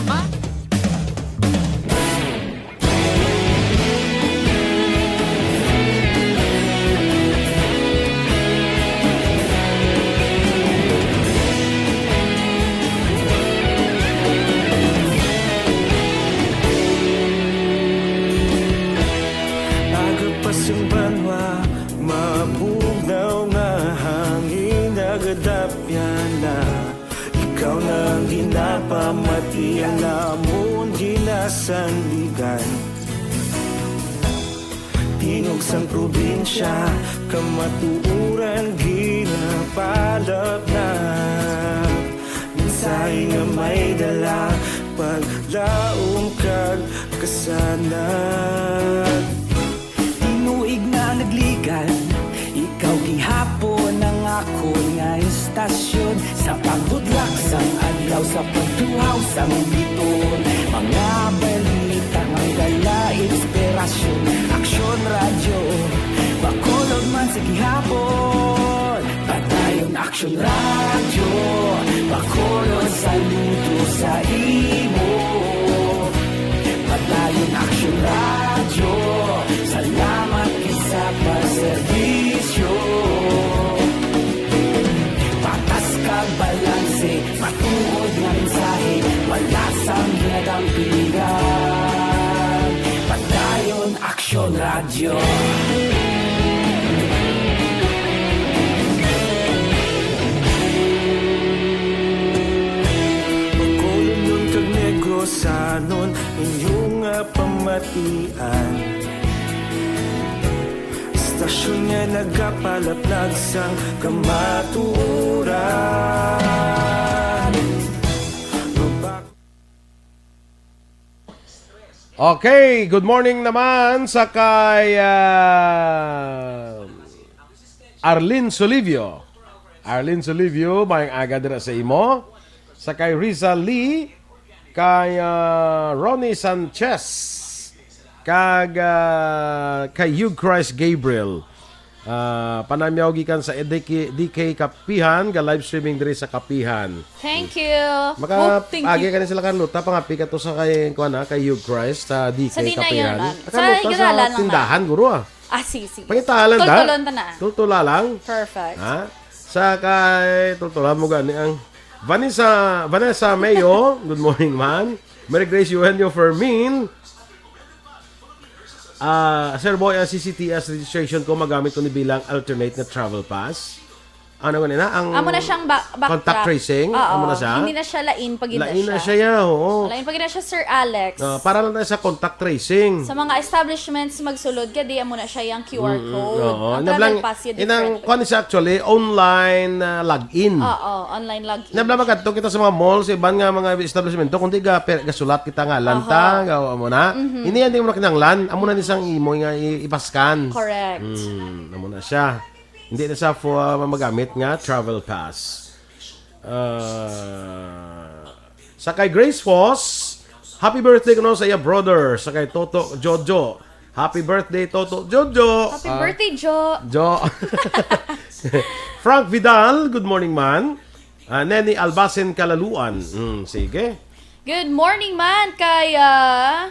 Aga pa sing banwa, mabugnaw nga hangin, nagadapyan na. Ikaw na ang ginapamati, ang amon ginasandigan. Tingog sang probinsya, kamatuoran ginapalapnap. Mensahe nga may dala, paglaom kag kasanag. Tinuig na nagligan, ikaw gihapon ang akon nga istasyon. Sa pagbudlak sang adlaw, sa pagtuhaw sang biton, mga balita nga dala inspirasyon. Aksyon Radyo, Bacolod man sa gihapon. Padayon Aksyon Radyo, Bacolod, saludo sa imo. Padayon Aksyon Radyo, salamat gid sa pagserbisyo. Patas kag balanse, matuod nga mensahe, wala sang ginadampigan. Padayon Aksyon Radyo. Bacolodnon kag Negrosanon, inyo nga pamatian. Istasyon nga nagapalaplag sang kamatuoran. Mabak- Okay, good morning naman sa kay, ah, Arlene Solivio. Arlene Solivio, maayong aga dira sa imo. Sa kay Riza Lee, kay, ah, Ronnie Sanchez, kag, ah, kay Hugh Christ Gabriel. Ah, panamyaw gikan sa D K, D K Kapihan, ga live streaming diri sa Kapihan. Thank you. Maka-, oh, thank you. Agi ka ni sila, Carlota, pangapi ka to sa kay, kuan, ah, kay Hugh Christ sa D K Kapihan. Sa di na yun, ah. Sa Carlota, sa tindahan, guro, ah. Ah, sige, sige. Pangitalan ta? Tultulon ta na. Tultula lang. Perfect. Ha? Sa kay, tultulan mo gani ang Vanessa, Vanessa Mayo, good morning, man. Mary Grace Eugenio Fermin. Ah, Sir Boy, ang C C T S registration ko, magamit ko ni bilang alternate nga travel pass. Ano gani na? Ang Amo na siyang ba-, contact backtrack. Tracing? Oo. Amo na siya? Hindi na siya lain pag yun na Lain na siya. Siya, oo. Lain pag yun na siya, Sir Alex. Ah, para lang tayo sa contact tracing. Sa mga establishments, magsulod ka, di amo na siya yung Q R Mm, code. Oo. Ang travel pass, yung different. Inang, kuwan siya actually, online, ah, login. Oo, online login. Nabla magadto kita sa mga mall, sa iban nga mga establishment, kung di ga, per-, gasulat kita nga, lanta, Aha. nga, amo na. Mhm. Hindi yan, di mo na kinahanglan. Amo na ni sang imo nga i-, ipaskan. Correct. Hmm, amo na siya. Hindi na siya for, uh, magamit nga travel pass. Uh, sa kay Grace Foss, happy birthday kuno sa iya brother, sa kay Toto Jojo. Happy birthday, Toto Jojo. Happy Ah, birthday, Jo. Jo. Frank Vidal, good morning, man. Ah, Neni Albasin Kalaluan. Mm, sige. Good morning, man, kay, ah,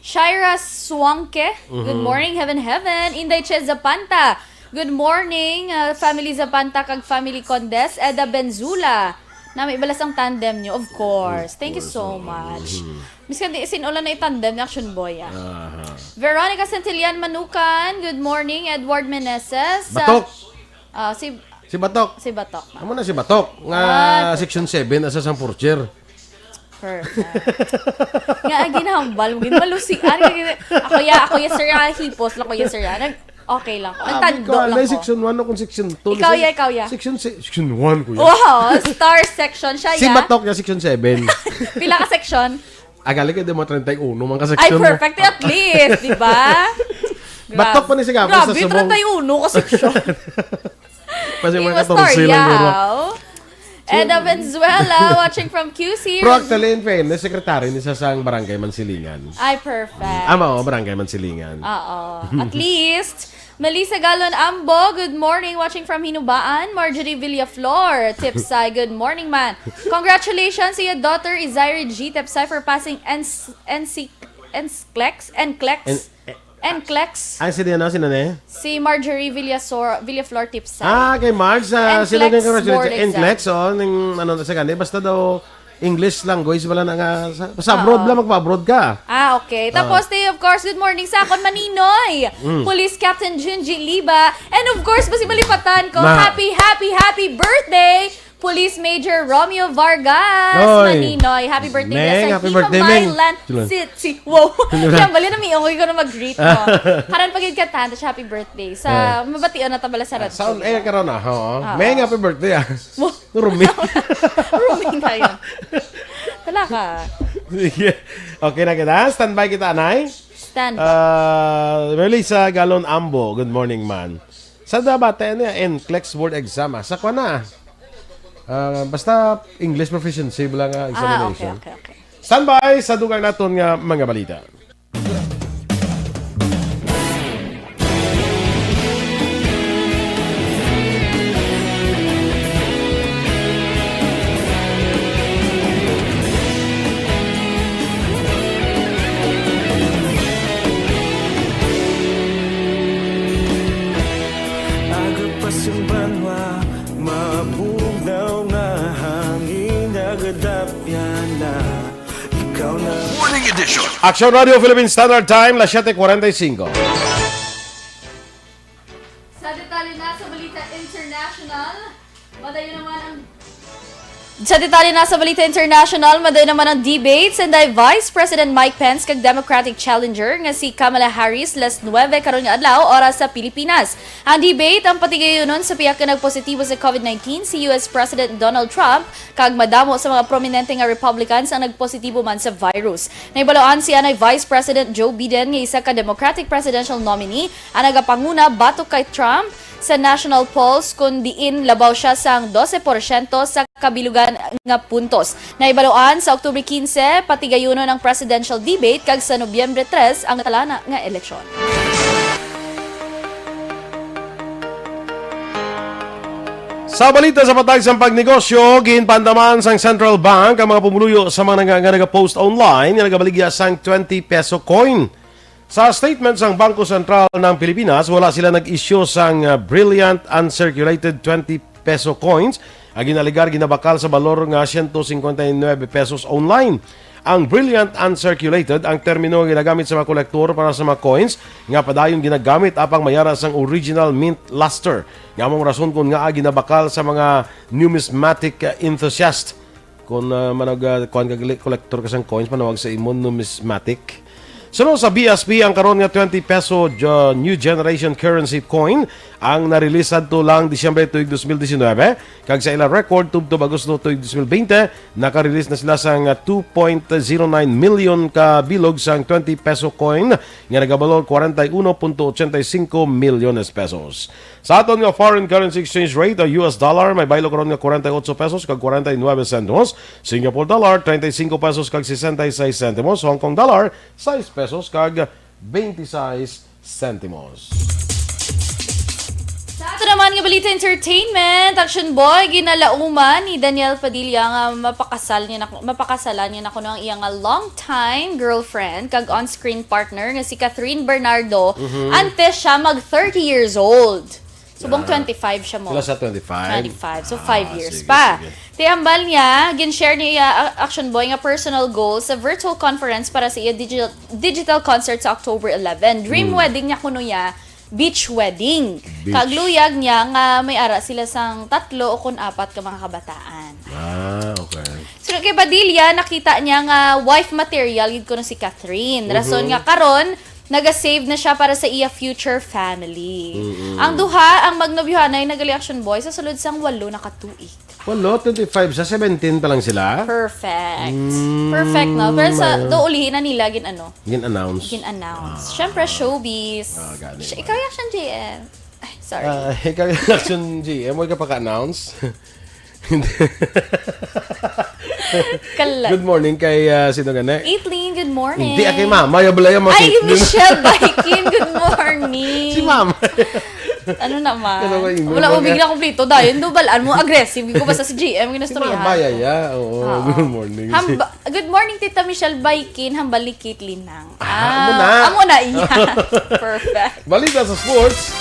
Shaira Suangke, good Mhm. morning, Heaven Heaven. Inday Che Zapanta, good morning, uh, family Zapanta kag family Condes. Eda Benzula, nami balas ang tandem nyo, of course. Of Thank you course, so oo. much. Mhm. Miskan di, sin-o lang na itandem ni Action Boy, ah. Aha. Veronica Santillan Manukan, good morning. Edward Meneses, ah, Batok. ah, si, Si Batok. si Batok. Amo na si Batok, nga Ah, section seven, asa sang porcher. Perfect. Nga, agi na hambal mo, gin malusian, nga gin-, ako ya, ako ya, sir, ah, hipos lang ko ya, sir, ah. Nag-, okay lang ko. Abi Nagtando ko, lang alay, ko. section one o kung section two, Ikaw section, ya, ikaw ya. section si-, section one ko ya. Wow, star section siya Si ya. Batok ya, section seven. Pila ka section? Agali kay di mo treinta y uno man ka Ay, section mo. perfect. At least, di ba? Batok pa ni si Gabo Grabe, sa subong. treinta y uno ka section. Kasi mga Iwas katorse lang, istorya, guro. haw? Eda Venezuela, watching from Q C. Pero actually, in fairness, secretary ni sa sang barangay Mansilingan. Ay, perfect. Ah, mao, barangay Mansilingan. Oo. At least, Melissa Galon Ambo, good morning, watching from Hinubaan. Marjorie Villaflor, Tipsay, good morning, man. Congratulations sa iyo, daughter, Izaira G. Tipsay, for passing N C, N C, NCLEX, NCLEX. N-, eh, NCLEX. Ang si Diana, sino na eh? Si Marjorie Villasor-, Villaflor Tipsay. Ah, kay Marge, ah, NCLEX sila din congratulations. board exam. NCLEX, oh, ning, ano, sa gani, basta daw English language, wala na nga, sa, sa abroad Oo. lang, magpa-abroad ka. Ah, okay. Ah. Tapos, they, of course, good morning sa akon, Maninoy. Mm. Police Captain Junji Liba. And of course, basi malipatan ko, Na. happy, happy, happy birthday, Police Major Romeo Vargas Oy. Maninoy. Happy birthday Meng, sa happy Hino birthday, Meng. Mailan Sila. City. Wow. Sila. Yan, bali na may ungoy ko na mag-greet mo. Karan pag yung kanta, siya happy birthday. Sa Ah. mabation na tabala sa Ah, radyo, sound di air ba? ka ron, ah. Oo. Oo. Meng, happy birthday, ah. Wow. Rumi. Rumi na yun. Wala ka. Sige. Okay na kita. Standby kita, anay. Standby. Ah, Melissa Galon Ambo, good morning, man. Sa da bata niya, NCLEX board exam, ah. Sa kwa na, ah. Ah, basta English proficiency, wala nga Ah, okay, examination. okay, okay. Standby sa dugang naton nga mga balita. Aga pa sing banwa, mabugnaw nga hangin, nagadapyan na. Ikaw na. Morning edition. Action Radio Philippine Standard Time, las siete cuarenta y cinco. Sa detalye na sa balita international, madayon naman ang Sa detalye na sa balita international, madayon naman ang debate sa Vice President Mike Pence kag Democratic challenger nga si Kamala Harris, las nuebe karon nga adlaw, oras sa Pilipinas. Ang debate ang patigayunon sa pihak nga nagpositibo sa COVID nineteen si U S President Donald Trump kag madamo sa mga prominente nga Republicans ang nagpositibo man sa virus. Nahibaluan si anay Vice President Joe Biden nga isa ka Democratic presidential nominee ang nagapanguna batok kay Trump sa national polls, kun diin labaw siya sang dose porsyento sa kabilugan nga puntos. Nahibaluan sa Oktubre quince, patigayunon ang presidential debate kag sa Nobyembre tres ang natalana nga eleksyon. Sa balita sa patag sang pagnegosyo, ginpandaman sang Central Bank ang mga pumuluyo sa mga nga, nga nagapost online nga nagabaligya sang twenty peso coin. Sa statement sang Bangko Sentral ng Pilipinas, wala sila nag-issue sang, ah, Brilliant Uncirculated twenty peso coins nga ginalegar ginabakal sa balor nga siyento singkwenta y nuebe pesos online. Ang Brilliant Uncirculated ang termino nga ginagamit sa mga kolektor para sa mga coins nga padayon ginagamit apang mayara sang original mint luster, nga amo ang rason kon ngaa ginabakal sa mga numismatic, ah, enthusiast. Kung, ah, manag-, ah, kuwan ka, gali-, kolektor ka sang coins, manawag sa imo numismatic. Suno sa B S P, ang karon nga twenty peso, ah, new generation currency coin ang na-release adto lang Disyembre tuig dos mil diecinuebe, kag sa ila record tubtob Agosto tuig dos mil bente, naka-release na sila sang, ah, two point zero nine million ka bilog sang twenty peso coin nga nagabalor kwarenta y uno punto ochenta y cinco milyones pesos. Sa aton nga foreign currency exchange rate, ang U S dollar may baylo karon nga kwarenta y ocho pesos kag kwarenta y nuebe sentimos, Singapore dollar treinta y cinco pesos kag sesenta y seis sentimos, Hong Kong dollar sais pesos kag veintiseis sentimos. Sa ato Naman nga balita entertainment, Action Boy, ginalauman ni Daniel Padilla nga mapakasal niya na, mapakasalan niya na kuno ang iya nga long time girlfriend kag on-screen partner nga si Catherine Bernardo, antes siya mag thirty years old. Subong Ah, twenty-five siya mo. Sila sa twenty-five? Twenty-five. So, Ah, five years sige, pa. Sige. Ti hambal niya, gin-share niya, uh, Action Boy, nga personal goal sa virtual conference para sa iya digital, digital concert sa October eleven. Dream Hmm. wedding niya kuno ya, beach wedding. Beach. Kagluyag niya nga may ara sila sang tatlo o kun apat ka mga kabataan. Ah, okay. So, kay Padilla, nakita niya nga wife material gid kuno si Catherine. Rason Mhm. nga karon, naga-save na siya para sa iya future family. Mm-mm. Ang duha, ang magnobyohanay na gali, Action Boy, sa sulod sang walo na ka tuig. Walo, twenty-five sa seventeen pa lang sila? Perfect. Mm, Perfect, no? Pero sa, may- do, ulihi na nila, gin-ano? Gin-announce. Gin-announce. Ah. Siyempre, showbiz. Ah, gani Siya, ba? Ikaw yung Action G M. Ay, sorry. Ah, ikaw yung Action G M, mo ka paka-announce? Hindi. Kalat. Good morning kay, ah, sino gani? Caitlyn, good morning. Hindi, ah, kay mama. Yung balay mo, Ay, Caitlyn. Michelle Baikin, good morning. Si mama. Ano naman? Ano ba yung Wala mo mga bigla kompleto. Dahil, do, balaan mo, aggressive. Hindi ko basta si G M, yung Si nastoryahan mama, ko. Yaya. Oo, Oo. Good morning. Hamba-, good morning, Tita Michelle Baikin. Hambal ni Caitlyn lang. Ah, amo na. Ah, amo na, iya. Perfect. Balita sa sports.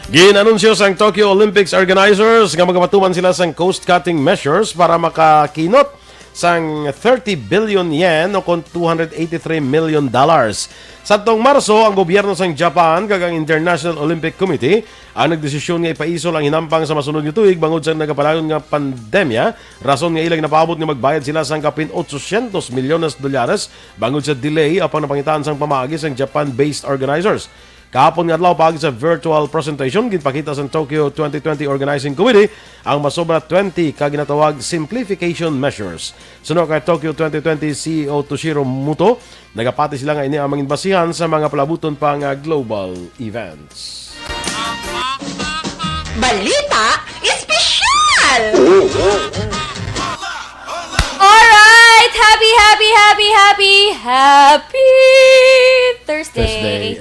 Gin-anunsyo sang Tokyo Olympics organizers nga magapatuman sila sang cost-cutting measures para makakinot sang thirty billion yen o kon two hundred eighty-three million dollars. Sadtong Marso, ang gobyerno sang Japan kag ang International Olympic Committee ang nagdesisyon nga ipaisol ang hinampang sa masunod nga tuig bangod sa nagapadayon nga pandemya, rason nga ila ginapaabot nga magbayad sila sang kapin ochocientos milyones dolyares bangod sa delay apang napangitaan sang pamaagi sang Japan-based organizers. Kahapon nga adlaw, paagi sa virtual presentation, ginpakita sang Tokyo twenty twenty Organizing Committee ang masobra twenty ka ginatawag simplification measures. Suno kay Tokyo twenty twenty C E O Toshiro Muto, nagapati sila nga ini ang mangin basihan sa mga palabuton pa nga global events. Balita Espesyal! Alright! Happy, happy, happy, happy, happy Thursday! Thursday.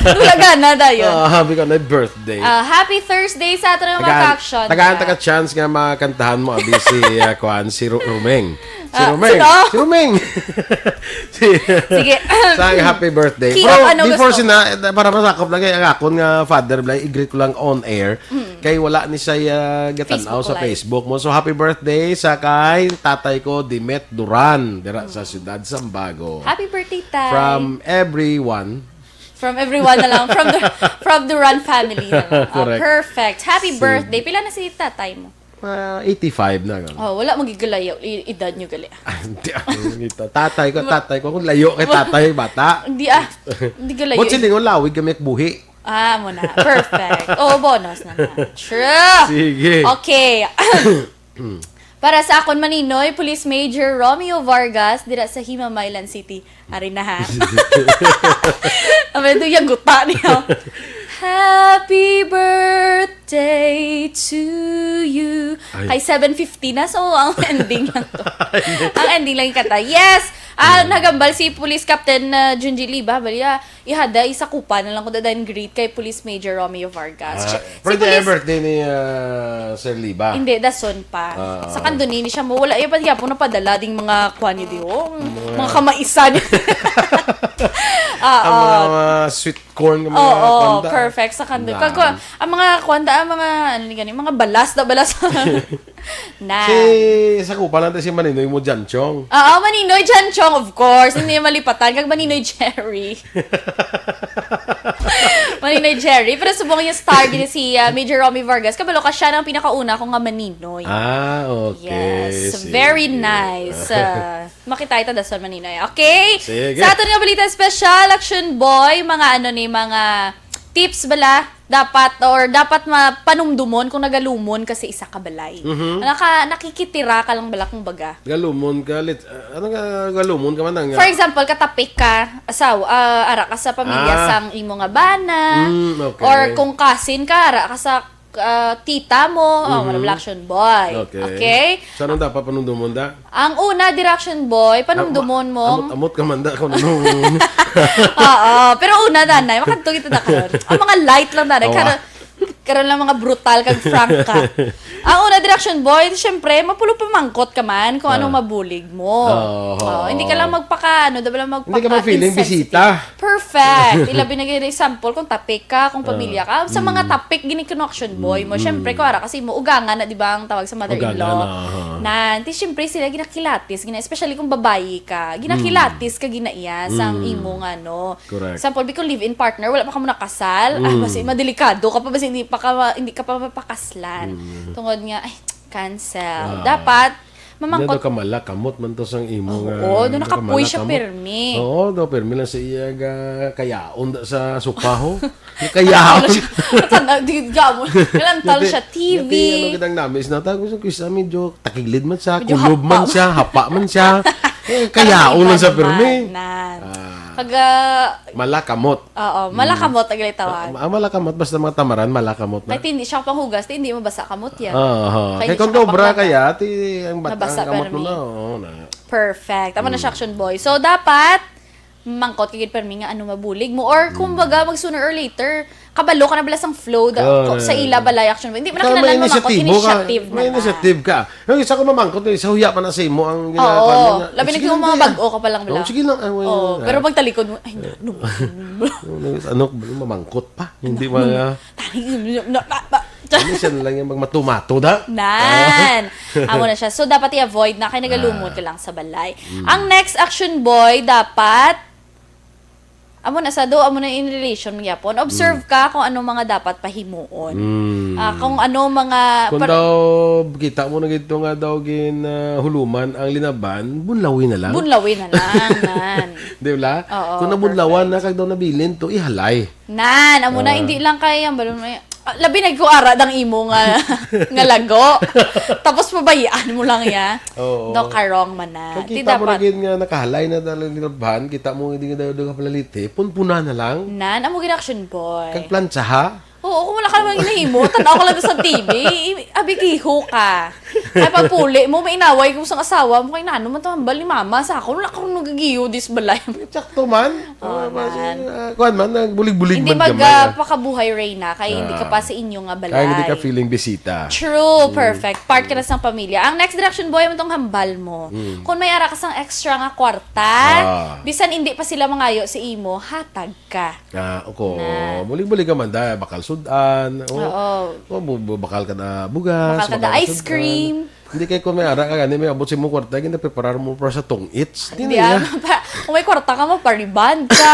Wala gana tayo. Ah, happy ka na birthday. Ah, happy Thursday sa ato nga mga Tagaan, ka-action. Tagaan ta ka chance nga makantahan mo, abi, si, ah, kuan, si Ru-, Rumeng. Si Ah, Rumeng. Sino? Si Rumeng. Si, Sige. Sa happy birthday. Ki-, Pero ano before gusto? Sina, para masakop lang, kay ang akon nga father, Blay, i-greet ko lang on air. Mm. Kay wala ni siya, ah, gatan-aw Facebook sa Live. Facebook mo. So, happy birthday sa kay tatay ko, Dimet Duran, dira sa Mm. Siyudad Sambago. Happy birthday, Tay. From everyone. From everyone na lang. From the, from Duran family na lang. Ah, Correct. Perfect. Happy Sige. Birthday. Pila na si tatay mo? Ah, eighty-five na, gano'n. Oh, wala magigalayo i-, edad nyo gali. Ah, hindi ako ngita. Tatay ko, Ma- tatay ko. Kung layo kay tatay, bata. Hindi, ah. Hindi galayo. Ba't silingon lawig kami buhi? Ah, mo na. Perfect. Oh, bonus na na. True. Sige. Okay. Para sa akon maninoy, Police Major Romeo Vargas, dira sa Himamaylan City. Ari na, ha? Ang may tuyang guta niya. Happy birthday to you. Ay. Kay seven fifty na, so ang ending lang to. Ang ending lang yung kanta. Yes! Ah, Mm. nagambal si Police Captain, ah, Junji Liba, bali, ah, ihada, isa kupa na lang ko dadain greet kay Police Major Romeo Vargas. Ah, Si-, si birthday, Police birthday ni, ah, Sir Liba? Hindi, dason pa. Ah. Sa kandunini siya mo, wala, iya pa gyapon napadala ding mga kuan niya, di, oh, Mga mga kamaisan. Ah, Ang mga, ah. mga sweet corn, nga mga Oo, kwanta. Perfect sa kandun. Dami. Kag, ang mga kwanta, ang mga, ano ni gani, mga balas na balas. Na. Si, sa kupa lang tayo si Maninoy mo, Jan Chong. Oo, Maninoy Jan Chong, of course. Hindi niya malipatan. Kag Maninoy Jerry. Maninoy Jerry. Pero subong yung star din si, ah, Major Romy Vargas. Kabalo ka, siya na ang pinakauna ko nga Maninoy. Ah, okay. Yes, Sige. very nice. Ah, Makita ito, dason Maninoy. Okay? Sige. Sa aton nga balita special, Action Boy, mga ano ni, mga tips bala, dapat, or dapat mapanumdumon kung nagalumon ka sa isa ka balay. Mhm. Naka-, nakikitira ka lang bala, kung baga. Galumon ka, lit-, ah, ano nga, galumon ka man ang, For example, katapik ka, asaw-, ah, ara ka sa pamilya Ah. sang imo nga bana, Mm, okay. or kung cousin ka, ara ka sa ah, tita mo, oh, Mhm. wala bala action boy. Okay. Okay? So, anong dapat panumdumon, da? Ang una, dear action boy, panumdumon mo. Amot-amot ka man, da, kung ano. Oo, pero una, nanay, makadto kita na karon. Ang mga light lang, nanay. Awa. Karon, karon lang mga brutal kag frank ka. Ang una, dear action boy, syempre, mapulo pamangkot ka man kung anong Ah. mabulig mo. Oo. Oo, hindi ka lang magpaka, ano, daw lang Hindi ka magpaka ma-feeling insensitive. bisita. Perfect. Ilabi na gid example kung tapik ka, kung Ah. pamilya ka. Sa mga Mm. tapik, gini kuno action boy mo. Mm, Syempre, mm. kuwara kasi mo, ugangan na, di ba, ang tawag sa mother-in-law. Ugangan na, aha. Na, ti, syempre, sila ginakilatis, gina-, especially kung babayi ka, ginakilatis Mm. ka ginaiya sang Mm. imo nga, no. Correct. Example, bi kung live-in partner, wala pa ka mo nakasal, ah, Mm. basi madelikado ka pa, basi hindi pa ka, hindi ka pa mapakaslan. Mm. Tungod nga, ay, cancel. Ah. Dapat, mamangkot. Hindi daw kamalakamot man to sang imo Oo, nga doon nakapuy siya kamalakamot. Pirmi. Oo, daw pirmi lang sa iya ga kayaon da sa sopa, ho. Kayaon. Tanda, di, gamo. Kalantal Dati, siya, T V. dati, ano, kitang namis na, tapos yung kuya, medyo takigilid man siya, Medyo kulob man hapa. siya, hapa man siya. Eh, Parang kayaon lang sa iba pirmi. naman. Ah. Kaga, Malakamot. Oo, Mm. malakamot ang ginatawag. Ah, ah, malakamot, basta mga tamaran, malakamot na. Kahit hindi siya panghugas, ti hindi mabasa kamot yan. Ah, aha. Kaya Kay hindi kung siya dobra kapanghugas. kaya, ti ang bat-, Nabasa ang kamot mo pirmi. na, oo, na. Perfect. Tama na Mm. siya, action boy. So, dapat, mangkot ka gid pirmi nga ano mabulig mo. Or, Mm. kumbaga, mag sooner or later, kabalo ka na bala sang flow da, Correct. ko-, sa ila balay, action boy. Hindi man Ikaw, na may kinahanglan mamangkot, inisiatibo ka. initiative na May na. initiative ka. Yung isa ko mamangkot, yung isa huya pa na sa imo ang Oo. ginagawa niya. Labi na Sige yung lang, mga te, ah. bag-o ka pa lang, Oo, wala. sige lang, ah, Oo, ah, pero ah. pagtalikod mo, "Ay, nano." Ano, ano, mamangkot pa? Hindi Nano? mga Tani, na, na, na. Ano siya na lang yung magmatumato, da? Nan. Ah. Amo na siya. So, dapat i-avoid na kay nagalumon Ah. ka lang sa balay. Mm. Ang next action, boy, dapat Amo na sa do, amo na in relation gyapon. Observe Mm. ka kung ano mga dapat pahimuon. Mm. Ah, kung ano mga Kung par- daw kita mo na gito nga daw gin, ah, huluman ang linaban, bunlawi na lang. Bunlawi na lang, nan. Di ba? Oo, Kung nabunlawan perfect. na kag daw nabilin to, ihalay. Nan, amo na, Ah. hindi lang kay ang balon may Ah, labi na ko ara dang imo nga, nga lago. Tapos pabayaan mo lang ya. Oo. Do karong man na. Kag Di kita mo dapat. na gid nga nakahalay na dala ni Rabhan, kita mo hindi nga daw ka palaliti, punpuna na lang. Nan, amo gid action boy. Kag plantsaha. Oo, kung wala ka naman ginahimo, tanaw ka lang sa T V, i-, abi giho ka. Ay, pagpuli mo, mainaway ko sang asawa mo, kay nano man to, hambal ni mama sa akon, wala ka nung nagigiyo dis balay. Sakto man. Oh, Ah, basi, man. ah, kuwan man, nagbulig-bulig Hindi man mag, gamay, ah, ah. pakabuhay, Reyna, kay hindi ka Ah. pa sa inyo nga balay. Kaya hindi ka feeling bisita. True, Mm. perfect. Part ka na sang pamilya. Ang next direction, boy, mo tong hambal mo. Mm. Kung may ara ka sang extra nga kwarta, Ah. bisan hindi pa sila mangayo sa imo, hatag ka. Ah, ako, Na. bulig-bulig ka man, da, bakal sudan, o, Oo. o, bu-, bu-, bakal ka na bugas, Bakal ka bakal na ka ice sudan. cream. Hindi kay kung may ara ka gani, may abot sa imong kwarta, ginapreparar mo para sa tong-its. Hindi, Hindi na ah, niya. pa-, kung may kwarta ka, mapariband ka.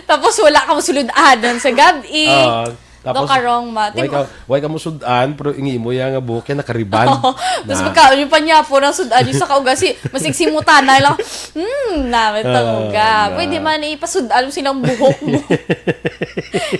Tapos wala ka masulod-anan sa gabi. Ah, Do tapos, karong ma-, why tim- ka, why ka mo sudan, pero ingi mo yan nga buhok yan nakariband. Oo. Tapos Na. pagkaon yung panyapo ng sudan, yung sa kauga, si, masig simutanay lang, hmm, namit ang Ah, uga. na. Pwede man ipasudan mo silang buhok mo.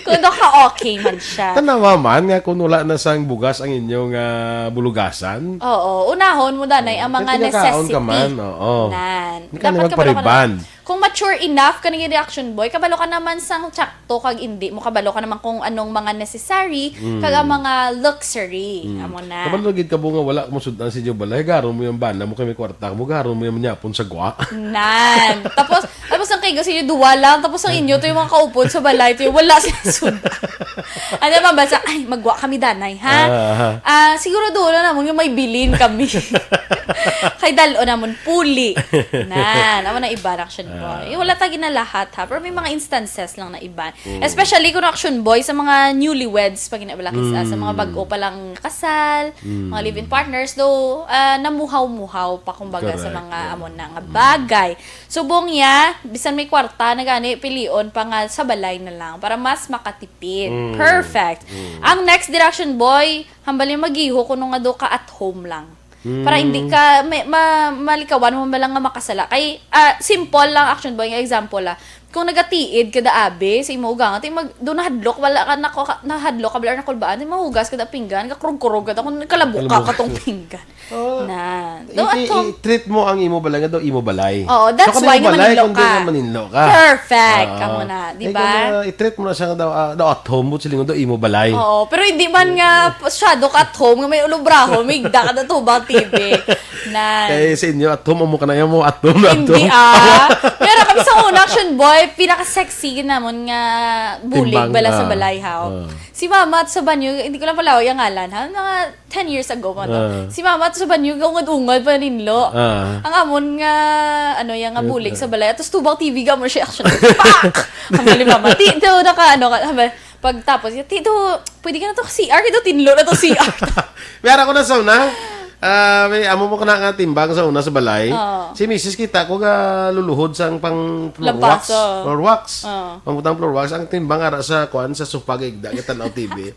Kung do ka, okay man siya. Tanawa man nga kung wala na sang bugas ang inyong, ah, bulugasan. Oo, unahon mo danay ang Kaya mga tingakaon ka necessity. man, oo. Nan. Hindi ka Dapat na kabalo ka na. magpa-rebond. Kung mature enough ka na yung reaction, boy, kabalo ka naman sang tsakto kag hindi mo kabalo ka naman kung anong mga necessary Mm. kag ang mga luxury. Mm. Amo na. Kabalo gid ka, bo, nga wala mo sudan sa inyo balay, garon mo yung bana mo kay may kwarta mo, garon mo yung manyapon sa gwa. Nan. Tapos, tapos ang kaigo sa inyo, duwa lang. Tapos ang inyo, to yung mga kaupod sa balay, to yung wala siya sudan. Ano naman ba sa, "Ay, magwa kami danay, ha?" Ah, aha. Ah, siguro doon na naman yung may bilin kami. Kay dalo naman, puli. Na, naman ang iba, action boy. Ah. Yung wala ta ginalahat, ha? Pero may mga instances lang na iba. Mm. Especially kung action boy, sa mga newlyweds, pag ginabala, sa, sa mga Mm. bago pa lang kasal, Mm. mga live-in partners, though, ah, namuhaw-muhaw pa, kumbaga, sa Correct, mga yeah. amo na nga Mm. bagay. Subong niya, bisan may kwarta na gani, pilion pa nga sa balay na lang para mas makatipid. Mm. Perfect. Mm. Ang next direction, boy, hambal yung magiho kuno nga do ka at home lang. Para hindi Mm. ka, may, ma-, malikawan mo ba lang nga makasala. Kay, ah, simple lang, action boy, nga example, ah. Kung nagatiid ka da abi sa imo ugangan, ti mag-, do nahadlok, wala ka, nako-, nahadlok ka, wala nakulbaan, ti mahugas ka da pinggan, kakurog-kurog ka da, kung kalabok ka Kalabok. katong pinggan. Oh. Na. Do I-, at i-, home. I-treat mo ang imo balay nga daw imo balay. Oo, that's So, kung why imo nga balay, maninlo kung di ka. nga maninlo ka. Perfect. Oo. Amo na, di Eh, ba? kung, ah, i-treat mo na siya nga daw, ah, daw at home, but silingon daw imo balay. Oo, pero hindi man nga masyado ka at home, nga may ulubraho, may da ka na tubang T V. Na. Kay sa inyo, at home, amo ka na yan mo, at home, at Hindi, home. ah. Pero kami sa una, Action Boy, pinaka-sexy namon nga bulig Timbang, bala sa ah. balay, haw. Ah. Si Mama at sa banyo, hindi ko lang pala yung ngalan, ha? Mga ten years ago man to. Ah. Si Mama at sa banyo, ungad-ungad pa ninlo. Ah. Ang amon nga, ano, yung nga Yung, bulig ah. sa balay. At tubang T V ka mo siya, action. Pak! Ang galing, Mama. Ti, do, naka, ano, ka, sabi, pagtapos, "Ti, do, pwede ka na to C R, kito tinlo na to C R." Pero ako na sa una, ah, may amo mo ka na nga timbang sa una sa balay. Oo. Si misis kita ko ga luluhod sang pang floor wax. Lampaso. Floor wax. Oo. Pangutang floor wax, ang timbang ara sa, kuan, sa sofa, gigda, kita na T V.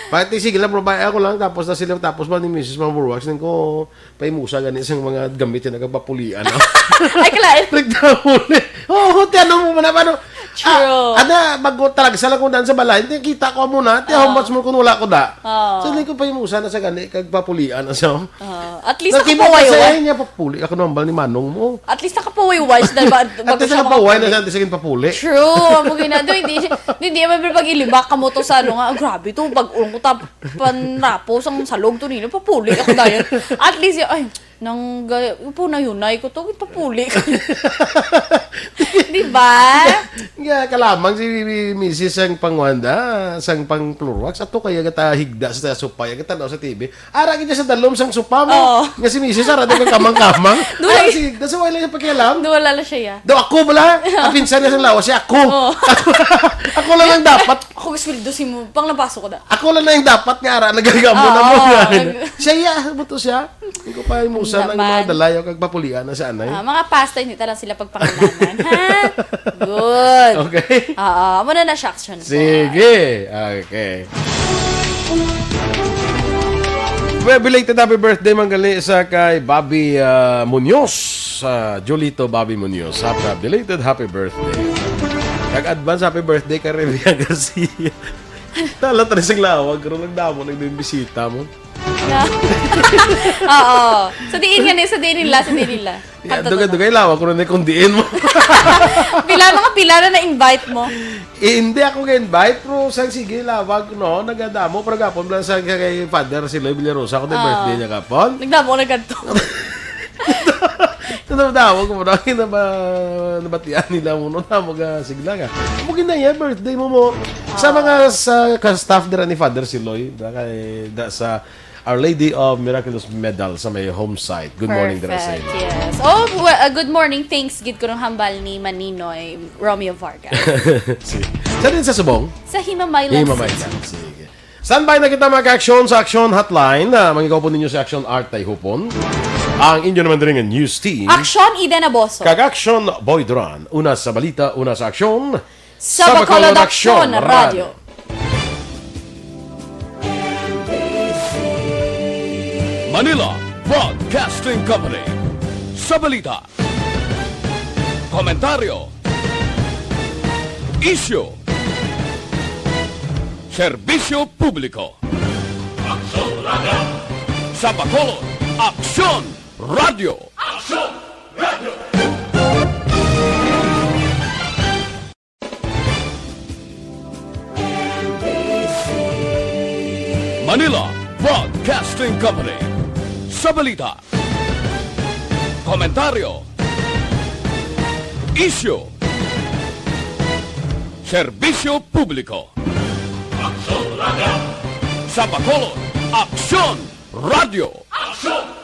Pati sige lang, bro, bay, ako lang, tapos na sila, tapos ba ni misis mga floor wax, ning ko, paimusa gani sang mga gamit nga nagapapulian, ah. Ay, kalain. Nagdamo ni. Oo, ti ano mo man, ano? True. Ah, ana, bago talaga sa lagunan sa balay, hindi kita ko muna, ti, how Ah. much mo kung wala ko da. Ah. So, hindi ko paimusa na sa gani, kag papulian na siya. Ah, at least Nakita ko nakapawayway. sa iya niya, papuli ako ng hambal ni Manong mo. At least nakapawayway siya, dahil ba, At least bago siya nakapawayway na makapulit. siya, di siya ginpapuli. True, amo ginado, hindi siya, hindi, hindi, may pag-ilibak ka mo to sa ano nga, "Ah, grabe to, pag-urong ko tap-, panrapo sang salog to nila, papuli ako dayon." At least, ay, nang ga-, punay-hunay ko to, ginpapuli ko. Di ba? Nga, kalamang si Misis sang pangwanda, sang pang floor wax, ato kaya gata higda sa supay, gata sa T V. Ara kita sa dalom sang sopa mo. Oo. Nga si misis, ara, di ka kamang-kamang. Duwala Ara, y- si, that's why lang yung pakialam. Duwala lang siya, ya. Daw ako bala, apinsan niya sang lawas, siya ako. Oo. Ako lang ang dapat. Ako sweldo si mo, pang labaso ko da. Ako lang na yung dapat nga ara, nagagamo na mo Oo, nga. nag- Siya, ya, buto siya. Hindi ko pa imusan ang Naman. mga dalayaw kag papulian na sa anay. Ah, mga pasta, hindi ta lang sila pagpangalanan, ha? Good. Okay. Oo, amo na na siya, action. Sige. Okay. Well, belated happy birthday man gali sa kay Bobby, ah, Munoz, ah, Julito Bobby Munoz. Happy, belated happy birthday. Nag-advance happy birthday kay Revia Garcia. Tala, tayo sa lawag, pero nagdamo, nagdamo bisita mo. Na. Oo. Sa diin nga ni, sa diin nila, sa diin nila. Ya, Kanto dugay, to na. dugay, lawag ko na kung diin mo. Pila, mga pila na na-invite mo? Eh, hindi ako ga-invite, pero sang sige, lawag, no? Nagadamo, pero gapon lang sa kay Father Siloy Villarosa, kung Ah. birthday niya gapon. Nagdamo na ganito. Nagdamo ko, bro. Ang naba-, nabatian nila mo, no? Namo ga, sige lang, ah. Mo ginaya, birthday mo mo. Sa Ah. mga, sa ka-, staff dira ni Father Siloy, da kay, da sa Our Lady of Miraculous Medal sa may home site. Good morning, dira sa Perfect, inyo. yes. Oh, well, uh, good morning. Thanks, gid ko ng hambal ni Maninoy Romeo Vargas. Sige. Sa din sa Subong? Sa Himamay lang. Himamay City. lang. Sige. Standby na kita, mga ka-aksyon, sa Aksyon Hotline. Ah, mangigaw po ninyo si Aksyon Art Tayhupon. Ang inyo naman diri nga news team. Aksyon Eden Aboso. Kag Aksyon Boy Duran. Una sa balita, una sa aksyon. Sa Bacolod Aksyon Radio. Manila Broadcasting Company. Sa balita, komentaryo, isyu, serbisyo publiko. Aksyon Radio. Sa Bacolod, Aksyon Radio. Aksyon Radio. Manila Broadcasting Company. Sa balita, komentaryo, isyu, serbisyo publiko. Aksyon Radio. Sa Bacolod, Aksyon Radio. Aksyon